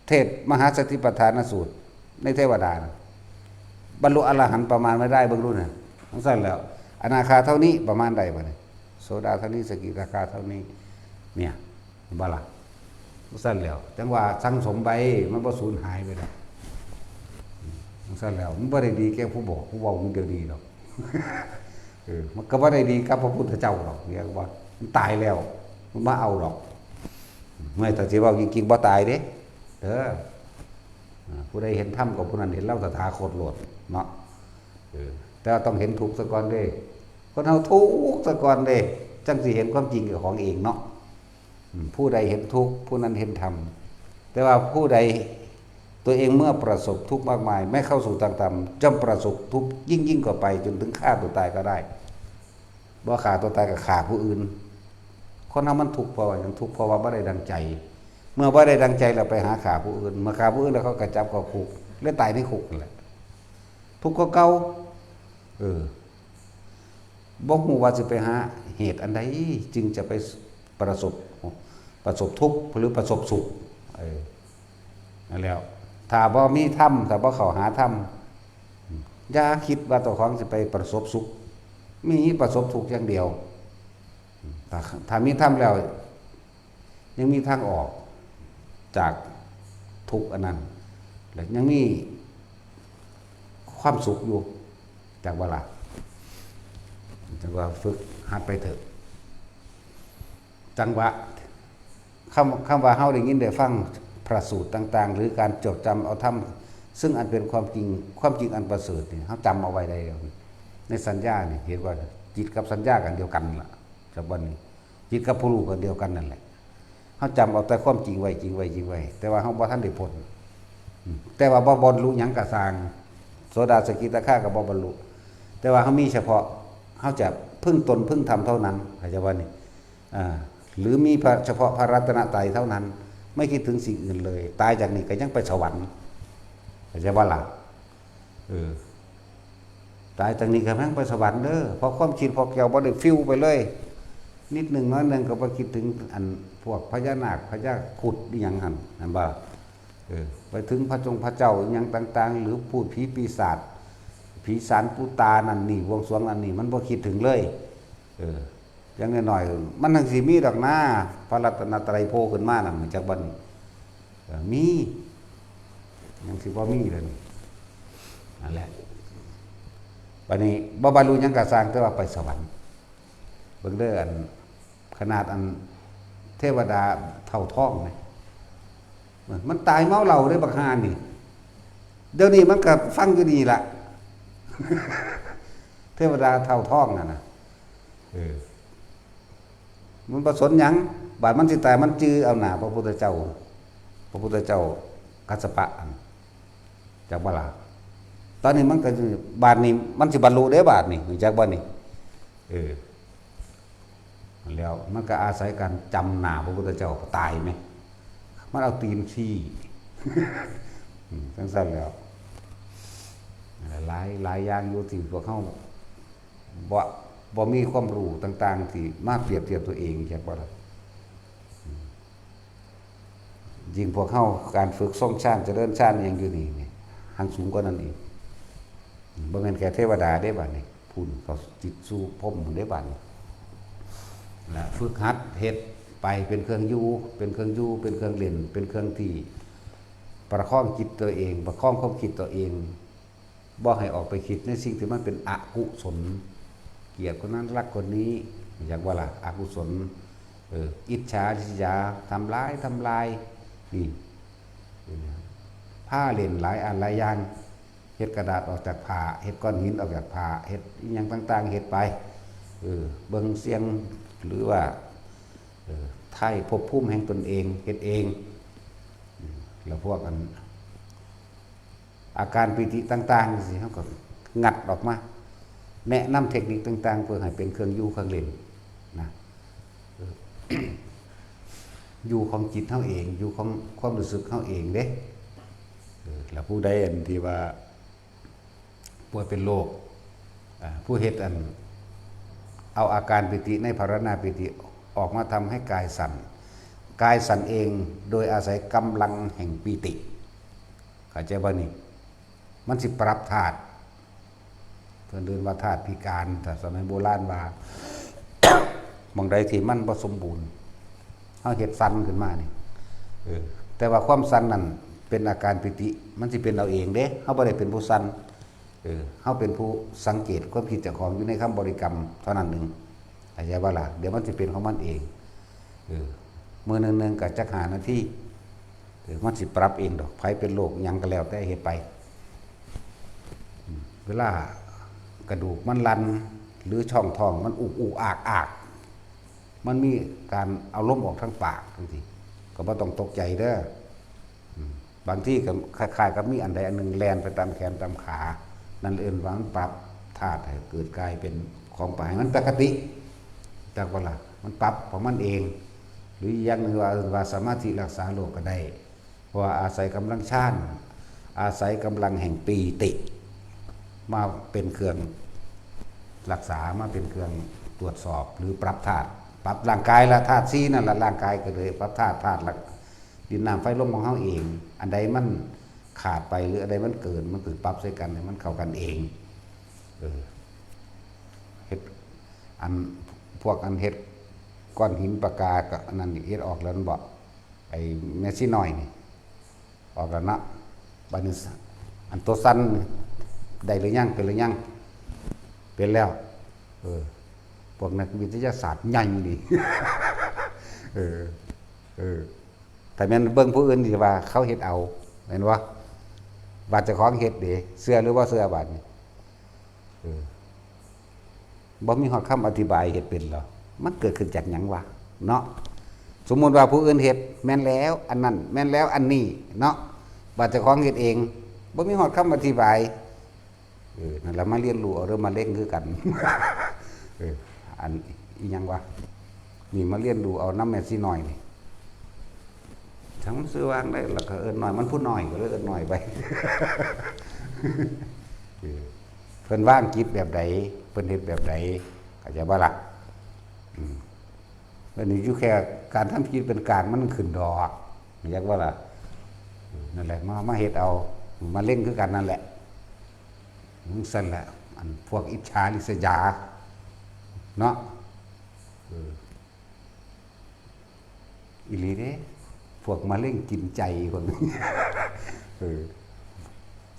เทศมหาสติปัฏฐานสูตร ในเทวดาน่ะ บรรลุอรหันต์ประมาณไม่ได้ เบิ่งดูน่ะ จั่งซั้นแล้ว อนาคาเท่านี้ ประมาณใดบัดนี้ โสดาเท่านี้ สกิทาคาเท่านี้ เนี่ย เห็นบ่ล่ะ? จั่งซั้นแล้ว จั่งว่าสั่งสมไว้ มันบ่สูญหายไปดอก จั่งซั้นแล้ว มันบ่ได้ดีแก่ผู้บอกผู้เว้ามันเดี๋ยวนี้ดอก เออ มันก็บ่ได้ดีกับพระพุทธเจ้าดอก เรียกว่ามันตายแล้ว มันมาเอาดอก ไม่ ถ้าสิเว้าจริงๆ บ่ตายเด้ เด้อ อ่า ผู้ใดเห็นธรรมก็ผู้นั้นเห็นเราตถาคตโลดเนาะ เออ แต่ว่าต้องเห็นทุกข์ซะก่อนเด้ คนเฮาทุกข์ซะก่อนเด้ จั่งสิเห็นความจริงกับของเองเนาะ อืม ผู้ใดเห็นทุกข์ ผู้นั้นเห็นธรรม แต่ว่าผู้ใดตัวเองเมื่อประสบทุกข์มากมาย ไม่เข้าสู่ทางธรรม ย่อมประสบทุกข์ยิ่งๆ กว่าไป จนถึงฆ่าตัวตายก็ได้ บ่ฆ่าตัวตายก็ฆ่าผู้อื่น คนเฮามันทุกข์เพราะว่าหยัง ทุกข์เพราะว่าบ่ได้ดังใจ เมื่อบ่ได้ดังใจแล้วไปหาฆ่าผู้อื่น เมื่อฆ่าผู้อื่นแล้วเขาก็จับเข้าคุก และตายในคุกนั่นแหละ ทุกข์กว่าเก่า เออ บ่ฮู้ว่าสิไปหาเหตุอันใดจึงจะไปประสบ ประสบทุกข์หรือประสบสุข เออ นั่นแหล้ว ถ้าบ่มีธรรม ถ้าบ่เข้าหาธรรม อย่าคิดว่าเจ้าของสิไปประสบสุข มีประสบทุกข์อย่างเดียว ถ้า ถ้ามีธรรมแล้ว ยังมีทางออกจากทุกข์อันนั้น และยังมีความสุขอยู่ จักบ่ล่ะ จังว่าฝึกหัดไปเถอะ จังหวะ คำ คำว่าเฮาได้ยินได้ฟังพระสูตรต่างๆ หรือการจดจำเอาธรรม ซึ่งอันเป็นความจริง ความจริงอันประเสริฐนี่ เฮาจำเอาไว้ได้แล้ว ในสัญญานี่ เห็นว่าจิตกับสัญญากันเดียวกันล่ะ จักบ่นี่ จิตกับผู้รู้กันเดียวกันนั่นแหละ เฮาจำเอาแต่ความจริงไว้ จริงไว้ จริงไว้ แต่ว่าเฮาบ่ทันได้พ้น อืม แต่ว่าบ่บรรลุหยังก็ซ่าง โสดาสกิทาคาก็บ่บรรลุ แต่ว่าเฮามีเฉพาะ เฮาจะพึ่งตนพึ่งธรรมเท่านั้น เข้าใจบ่นี่ อ่า หรือมีพระ เฉพาะพระรัตนตรัยเท่านั้น ไม่คิดถึงสิ่งอื่นเลย ตายจากนี้ก็ยังไปสวรรค์ เข้าใจบ่ล่ะ เออ ตายจากนี้ก็ยังไปสวรรค์เด้อ เพราะความคิดพวกแก้วบ่ได้ฟิวไปเลย นิดหนึ่งน้อยหนึ่งก็บ่คิดถึงอันพวกพญานาค พญาครุฑอิหยังหั่น หั่นบ่ เออ ไปถึงพระจงพระเจ้าอิหยังต่างๆ หรือพูดผีปีศาจ ผีสารปูตานั่นนี่ บวงสรวงนั่นนี่ มันบ่คิดถึงเลย เออ อย่างน้อยๆ มันจั่งสิมีดอกนะ พระรัตนตรัยโผล่ขึ้นมานั่น จักบ่นี่ เออ มี ยังสิบ่มีเลยนี่ นั่นแหละ บัดนี้บ่บรรลุหยังก็ซ่าง แต่ว่าไปสวรรค์ เบิ่งเด้อ อัน ขนาดอันเทวดาเฒ่าทองนี่ มันตายเมาเหล้าเด้บักห่านี่ เดี๋ยวนี้มันก็ฟังอยู่นี่ล่ะ เทวดาเฒ่าทองนั่นน่ะ เออ มันบ่สนหยัง บาดมันสิตายมันจื่อเอาหน้าพระพุทธเจ้า พระพุทธเจ้ากัสสปะหั่น จักบ่ล่ะ ตอนนี้มันก็ บาดนี้มันสิบรรลุเด้บาดนี้ รู้จักบ่นี่ เออ แล้วมันก็อาศัยการจำหน้าพระพุทธเจ้า ตายไหม มันเอาตีนขี้ อืม จั่งซั่นแล้ว หลาย หลายอย่างอยู่ที่พวกเฮาบ่ บ่มีความรู้ต่างๆ ที่มาเปรียบเทียบตัวเอง จักบ่ล่ะ อืม ยิ่งพวกเฮาการฝึกทรงฌาน เจริญฌานอิหยังอยู่นี่ นี่ หั้งสูงกว่านั้นอีก บ่แม่นแค่เทวดาเด้บาดนี้ พุ้น เขาจิตสู่พรหมพุ้นเด้บาดนี้ และฝึกหัดเฮ็ดไปเป็นเครื่องอยู่ เป็นเครื่องอยู่ เป็นเครื่องเล่น เป็นเครื่องที่ประคองจิตตัวเอง ประคองความคิดตัวเอง บ่ให้ออกไปคิดในสิ่งที่มันเป็นอกุศล เกลียดคนนั้นรักคนนี้ จักบ่ล่ะ อกุศล เออ อิจฉาริษยา ทำร้าย ทำลาย นี่ เออ ผ้าเล่นหลายอันหลายอย่าง เฮ็ดกระดาษออกจากผ้า เฮ็ดก้อนหินออกจากผ้า เฮ็ดอิหยังต่างๆ เฮ็ดไป เออ เบิ่งเสี่ยง หรือว่า เออ ไถ่ภพภูมิแห่งตนเอง เฮ็ดเอง อืม แล้วพวกอัน อาการปีติต่างๆ จั่งซี้ เฮาก็งัดออกมา แนะนำเทคนิคต่างๆ เพื่อให้เป็นเครื่องอยู่เครื่องเล่นนะ เออ อยู่ของจิตเฮาเอง อยู่ของความรู้สึกเฮาเองเด้ เออ แล้วผู้ใดอันที่ว่าป่วยเป็นโรค อ่า ผู้เฮ็ดอัน เอาอาการปีติในภาวนาปีติออกมาทำให้กายสั่น กายสั่นเองโดยอาศัยกำลังแห่งปีติ เข้าใจบ่นี่ มันสิปรับธาตุ เพิ่นเอิ้นว่าธาตุพิการ ถ้าสมัยโบราณว่า หม่องใดที่มันบ่สมบูรณ์ เฮาเฮ็ดสั่นขึ้นมานี่ เออ แต่ว่าความสั่นนั่นเป็นอาการปีติ มันสิเป็นเอาเองเด้ เฮาบ่ได้เป็นผู้สั่น เออ เฮาเป็นผู้สังเกตความคิดเจ้าของอยู่ในคำบริกรรมเท่านั้นหนึ่ง เข้าใจบ่ล่ะ เดี๋ยวมันสิเป็นของมันเอง เออ มื้อหนึ่งๆ ก็จักห้านาที เออ มันสิปรับเองดอก ไผเป็นโรคหยังก็แล้วแต่เฮ็ดไป อืม เวลากระดูกมันลัน หรือช่องท้องมันอุกอุกอากอาก มันมีการเอาลมออกทางปากจั่งซี้ ก็บ่ต้องตกใจเด้อ อืม บางทีก็คล้ายๆ กับมีอันใดอันหนึ่งแล่นไปตามแขนตามขา นั่นเอิ้นว่ามันปรับธาตุให้เกิดกลายเป็นของปกติ ให้มันปกติ จักบ่ล่ะ มันปรับของมันเอง หรืออย่างหนึ่งว่า เอิ้นว่าสมาธิรักษาโรคก็ได้ เพราะว่าอาศัยกำลังฌาน อาศัยกำลังแห่งปีติ มาเป็นเครื่องรักษา มาเป็นเครื่องตรวจสอบ หรือปรับธาตุ ปรับร่างกายละ ธาตุสี่นั่นละ ร่างกายก็เลยปรับธาตุ ธาตุละ ดินน้ำไฟลมของเฮาเอง อันใดมัน ขาดไปหรืออะไรมันเกิน มันก็ปรับใส่กันให้มันเข้ากันเอง เออ เฮ็ด อัน พวกอันเฮ็ดก้อนหินปากกาก็อันนั้นนี่เฮ็ดออกแล้วมันบอก ไอ้แม่ชีน้อยนี่ ออกแล้วเนาะ บัดนี้ อันตัวสั้นนี่ ได้หรือยัง เป็นหรือยัง เป็นแล้ว เออ พวกนักวิทยาศาสตร์ใหญ่นี่ เออ เออ ถ้าแม่นเบิ่งผู้อื่นสิว่าเขาเฮ็ดเอา แม่นบ่ ว่าเจ้าของเฮ็ดเด้ เชื่อหรือบ่เชื่อบัดนี้ เออ บ่มีฮอดคำอธิบายเฮ็ดเป็นเหรอ มันเกิดขึ้นจากหยังวะ เนาะ สมมุติว่าผู้อื่นเฮ็ด แม่นแล้วอันนั้น แม่นแล้วอันนี้ เนาะ บัดเจ้าของเฮ็ดเอง บ่มีฮอดคำอธิบาย เออ นั่นล่ะ มาเรียนรู้เอาเด้อ มะเร็งคือกัน เออ อัน อีหยังวะ นี่มาเรียนรู้เอานำแม่ชีน้อยนี่ จั่งมันชื่อว่าจั่งใด แล้วก็เอิ้นน้อย มันผู้น้อย ก็เลยเอิ้นน้อยไป เออ เพิ่นวางจิตแบบใด เพิ่นเฮ็ดแบบใด เข้าใจบ่ล่ะ อืม อันนี้อยู่แค่การทำจิตเป็นกลางมันขึ้นดอก เข้าใจบ่ล่ะ เออ นั่นแหละ มา มาเฮ็ดเอา มะเร็งคือกันนั่นแหละ จั่งซั่นแหละ อันพวกอิจฉาริษยา เนาะ เออ อีหลีเด้ พวกมะเร็งกินใจพวกนี้ เออ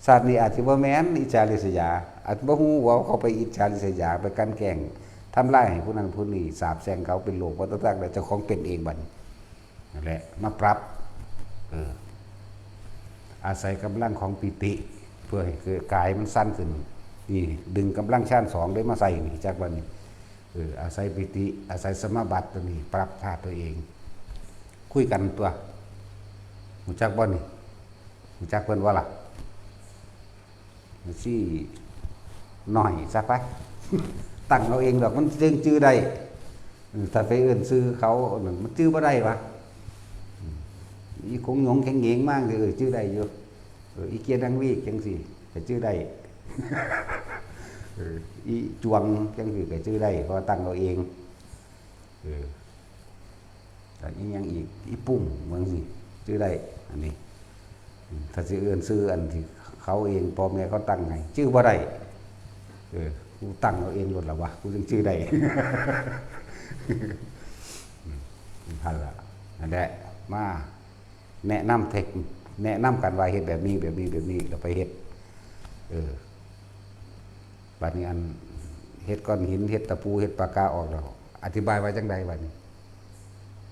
ชาตินี้อาจสิบ่แม่นอิจฉาริษยา อาจบ่ฮู้ว่าเขาไปอิจฉาริษยา ไปกลั่นแกล้ง ทำลายให้ผู้นั้นผู้นี้ สาปแช่งเขาเป็นโรค บ่ต้องตัก แล้วเจ้าของเป็นเองบัดนี้ นั่นแหละ มาปรับ เออ อาศัยกำลังของปีติ เพื่อให้เกิดกายมันสั้นขึ้น นี่ ดึงกำลังฌานสองได้มาใส่นี่ จักบัดนี้ เออ อาศัยปีติ อาศัยสมาบัติตัวนี้ ปรับธาตุตัวเอง คุยกันตัว รู้จักบ่นี่ รู้จักเพิ่นบ่ล่ะ แม่ชีน้อยซะไป ตั้งเอาเองดอก มันจึงจื่อได้ เออ ถ้าไปเอิ้นชื่อเขานั่น มันจื่อบ่ได้วะ อืม อีคงหยงแข็งเหงงมากเลย เออ จื่อได้อยู่ เออ อีเกียดังวีกจั่งซี้ ก็จื่อได้ เออ อีจวงจั่งซี้ก็จื่อได้ เพราะว่าตั้งเอาเอง เออ แล้วอีหยังอีก อีปุ้ง จั่งซี้ จื่อได้ อันนี้ อืม ถ้าสิเอิ้นชื่ออันที่เขาเอง พ่อแม่เขาตั้งให้ จื่อบ่ได้ เออ กูตั้งเอาเองโลดล่ะวะ กูจึงจื่อได้ อืม นั่นล่ะ นั่นแหละ มา แนะนำเทค แนะนำกันว่าเฮ็ดแบบนี้ แบบนี้ แบบนี้ แล้วไปเฮ็ด เออ บัดนี้อันเฮ็ดก้อนหิน เฮ็ดตะปู เฮ็ดปากกาออกแล้ว อธิบายว่าจั่งใดบัดนี้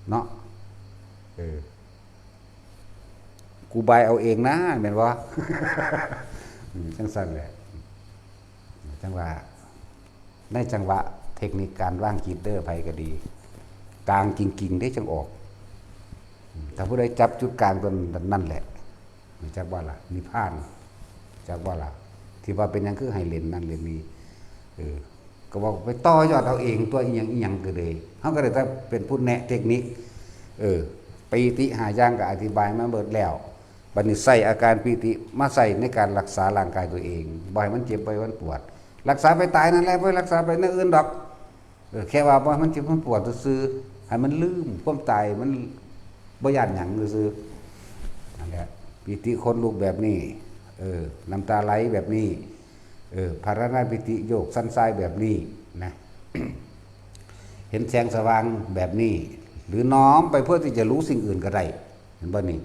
เนาะ เออ กูบายเอาเองนะ แม่นบ่ อืม จั่งซั่นแหละ จั่งว่า ในจังหวะเทคนิคการวางจิตเด้อ ไผก็ดี กลางจริงๆ เด้จั่งออก อืม ถ้าผู้ใดจับจุดกลางตัวนั้นแหละ รู้จักบ่ล่ะ นิพพาน จักบ่ล่ะ ที่ว่าเป็นหยังคือให้เล่นนั่นเล่นนี่ เออ ก็บอกไปต่อยอดเอาเองตัว อีหยังอีหยังก็เลย เฮาก็เลยต้องเป็นผู้แนะเทคนิค เออ ปีติห้าอย่างก็อธิบายมาเบิดแล้ว บัดนี้ใส่อาการปีติมาใส่ในการรักษาร่างกายตัวเอง บ่ให้มันเจ็บ บ่ให้มันปวด รักษาไปตายนั่นแหละ บ่ให้รักษาไปแนวอื่นดอก เออ แค่ว่าบ่ให้มันเจ็บมันปวดซื่อๆ ให้มันลืมความตาย มันบ่ย้านหยังซื่อๆ นั่นแหละ ปีติขนลุกแบบนี้ เออ น้ำตาไหลแบบนี้ เออ พาราณาปีติโยกสั่นทรายแบบนี้นะ เห็นแสงสว่างแบบนี้ หรือน้อมไปเพื่อที่จะรู้สิ่งอื่นก็ได้ เห็นบ่นี่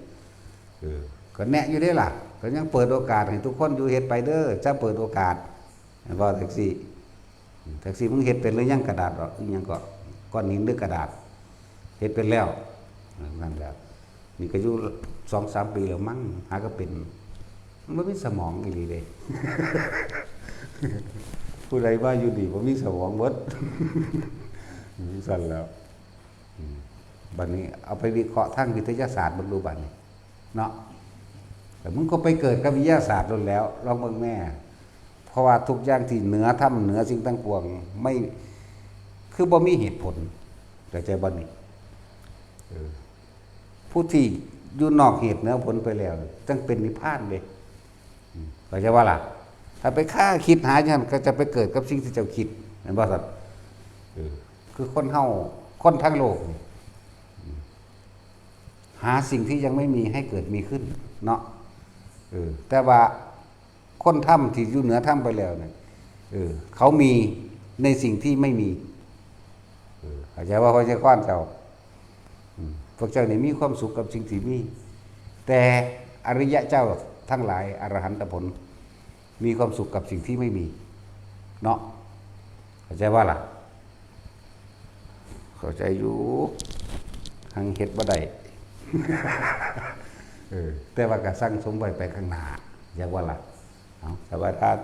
เออ ก็แนะอยู่เด้ล่ะ ก็ยังเปิดโอกาสให้ทุกคนอยู่ เฮ็ดไปเด้อ จะเปิดโอกาส เห็นบ่ แท็กซี่ แท็กซี่ มึงเฮ็ดเป็นหรือยัง กระดาษเหรอ อิหยังก็ ก้อนหินหรือกระดาษ เฮ็ดเป็นแล้ว นั่นแหละ นี่ก็อยู่สองสามปีแล้วมั้ง หาก็เป็น มันบ่มีสมองอีหลีเด้ ผู้ใดว่าอยู่นี่บ่มีสมองเบิด จั่งซั่นแล้ว อืม บัดนี้เอาไปวิเคราะห์ทางวิทยาศาสตร์เบิ่งดูบัดนี้ เนาะ แต่มึงก็ไปเกิดกับวิทยาศาสตร์โลดแล้ว ลองเบิ่งแม่ เพราะว่าทุกอย่างที่เหนือธรรม เหนือสิ่งทั้งปวง ไม่ คือบ่มีเหตุผล เข้าใจบ่นี่ เออ ผู้ที่อยู่นอกเหตุเหนือผลไปแล้ว จั่งเป็นนิพพานเด้ อืม เข้าใจบ่ล่ะ ถ้าไปคาคิดหาอย่างนั้น ก็จะไปเกิดกับสิ่งที่เจ้าคิด แม่นบ่ซั่น เออ คือคนเฮา คนทั้งโลกนี่ อืม หาสิ่งที่ยังไม่มีให้เกิดมีขึ้น เนาะ เออ แต่ว่าคนธรรมที่อยู่เหนือธรรมไปแล้วเนี่ย เออ เขามีในสิ่งที่ไม่มี เออ เข้าใจว่าพระเจ้าก้อนเจ้า อืม พวกเจ้านี่มีความสุขกับสิ่งที่มี แต่อริยะเจ้าทั้งหลาย อรหันตผล มีความสุขกับสิ่งที่ไม่มี เนาะ เข้าใจว่าล่ะ เข้าใจอยู่ หังเฮ็ดบ่ได้ เออ แต่ว่าก็สั่งสมไว้ไปข้างหน้า อยากว่าล่ะ เอา สวัสดีครับ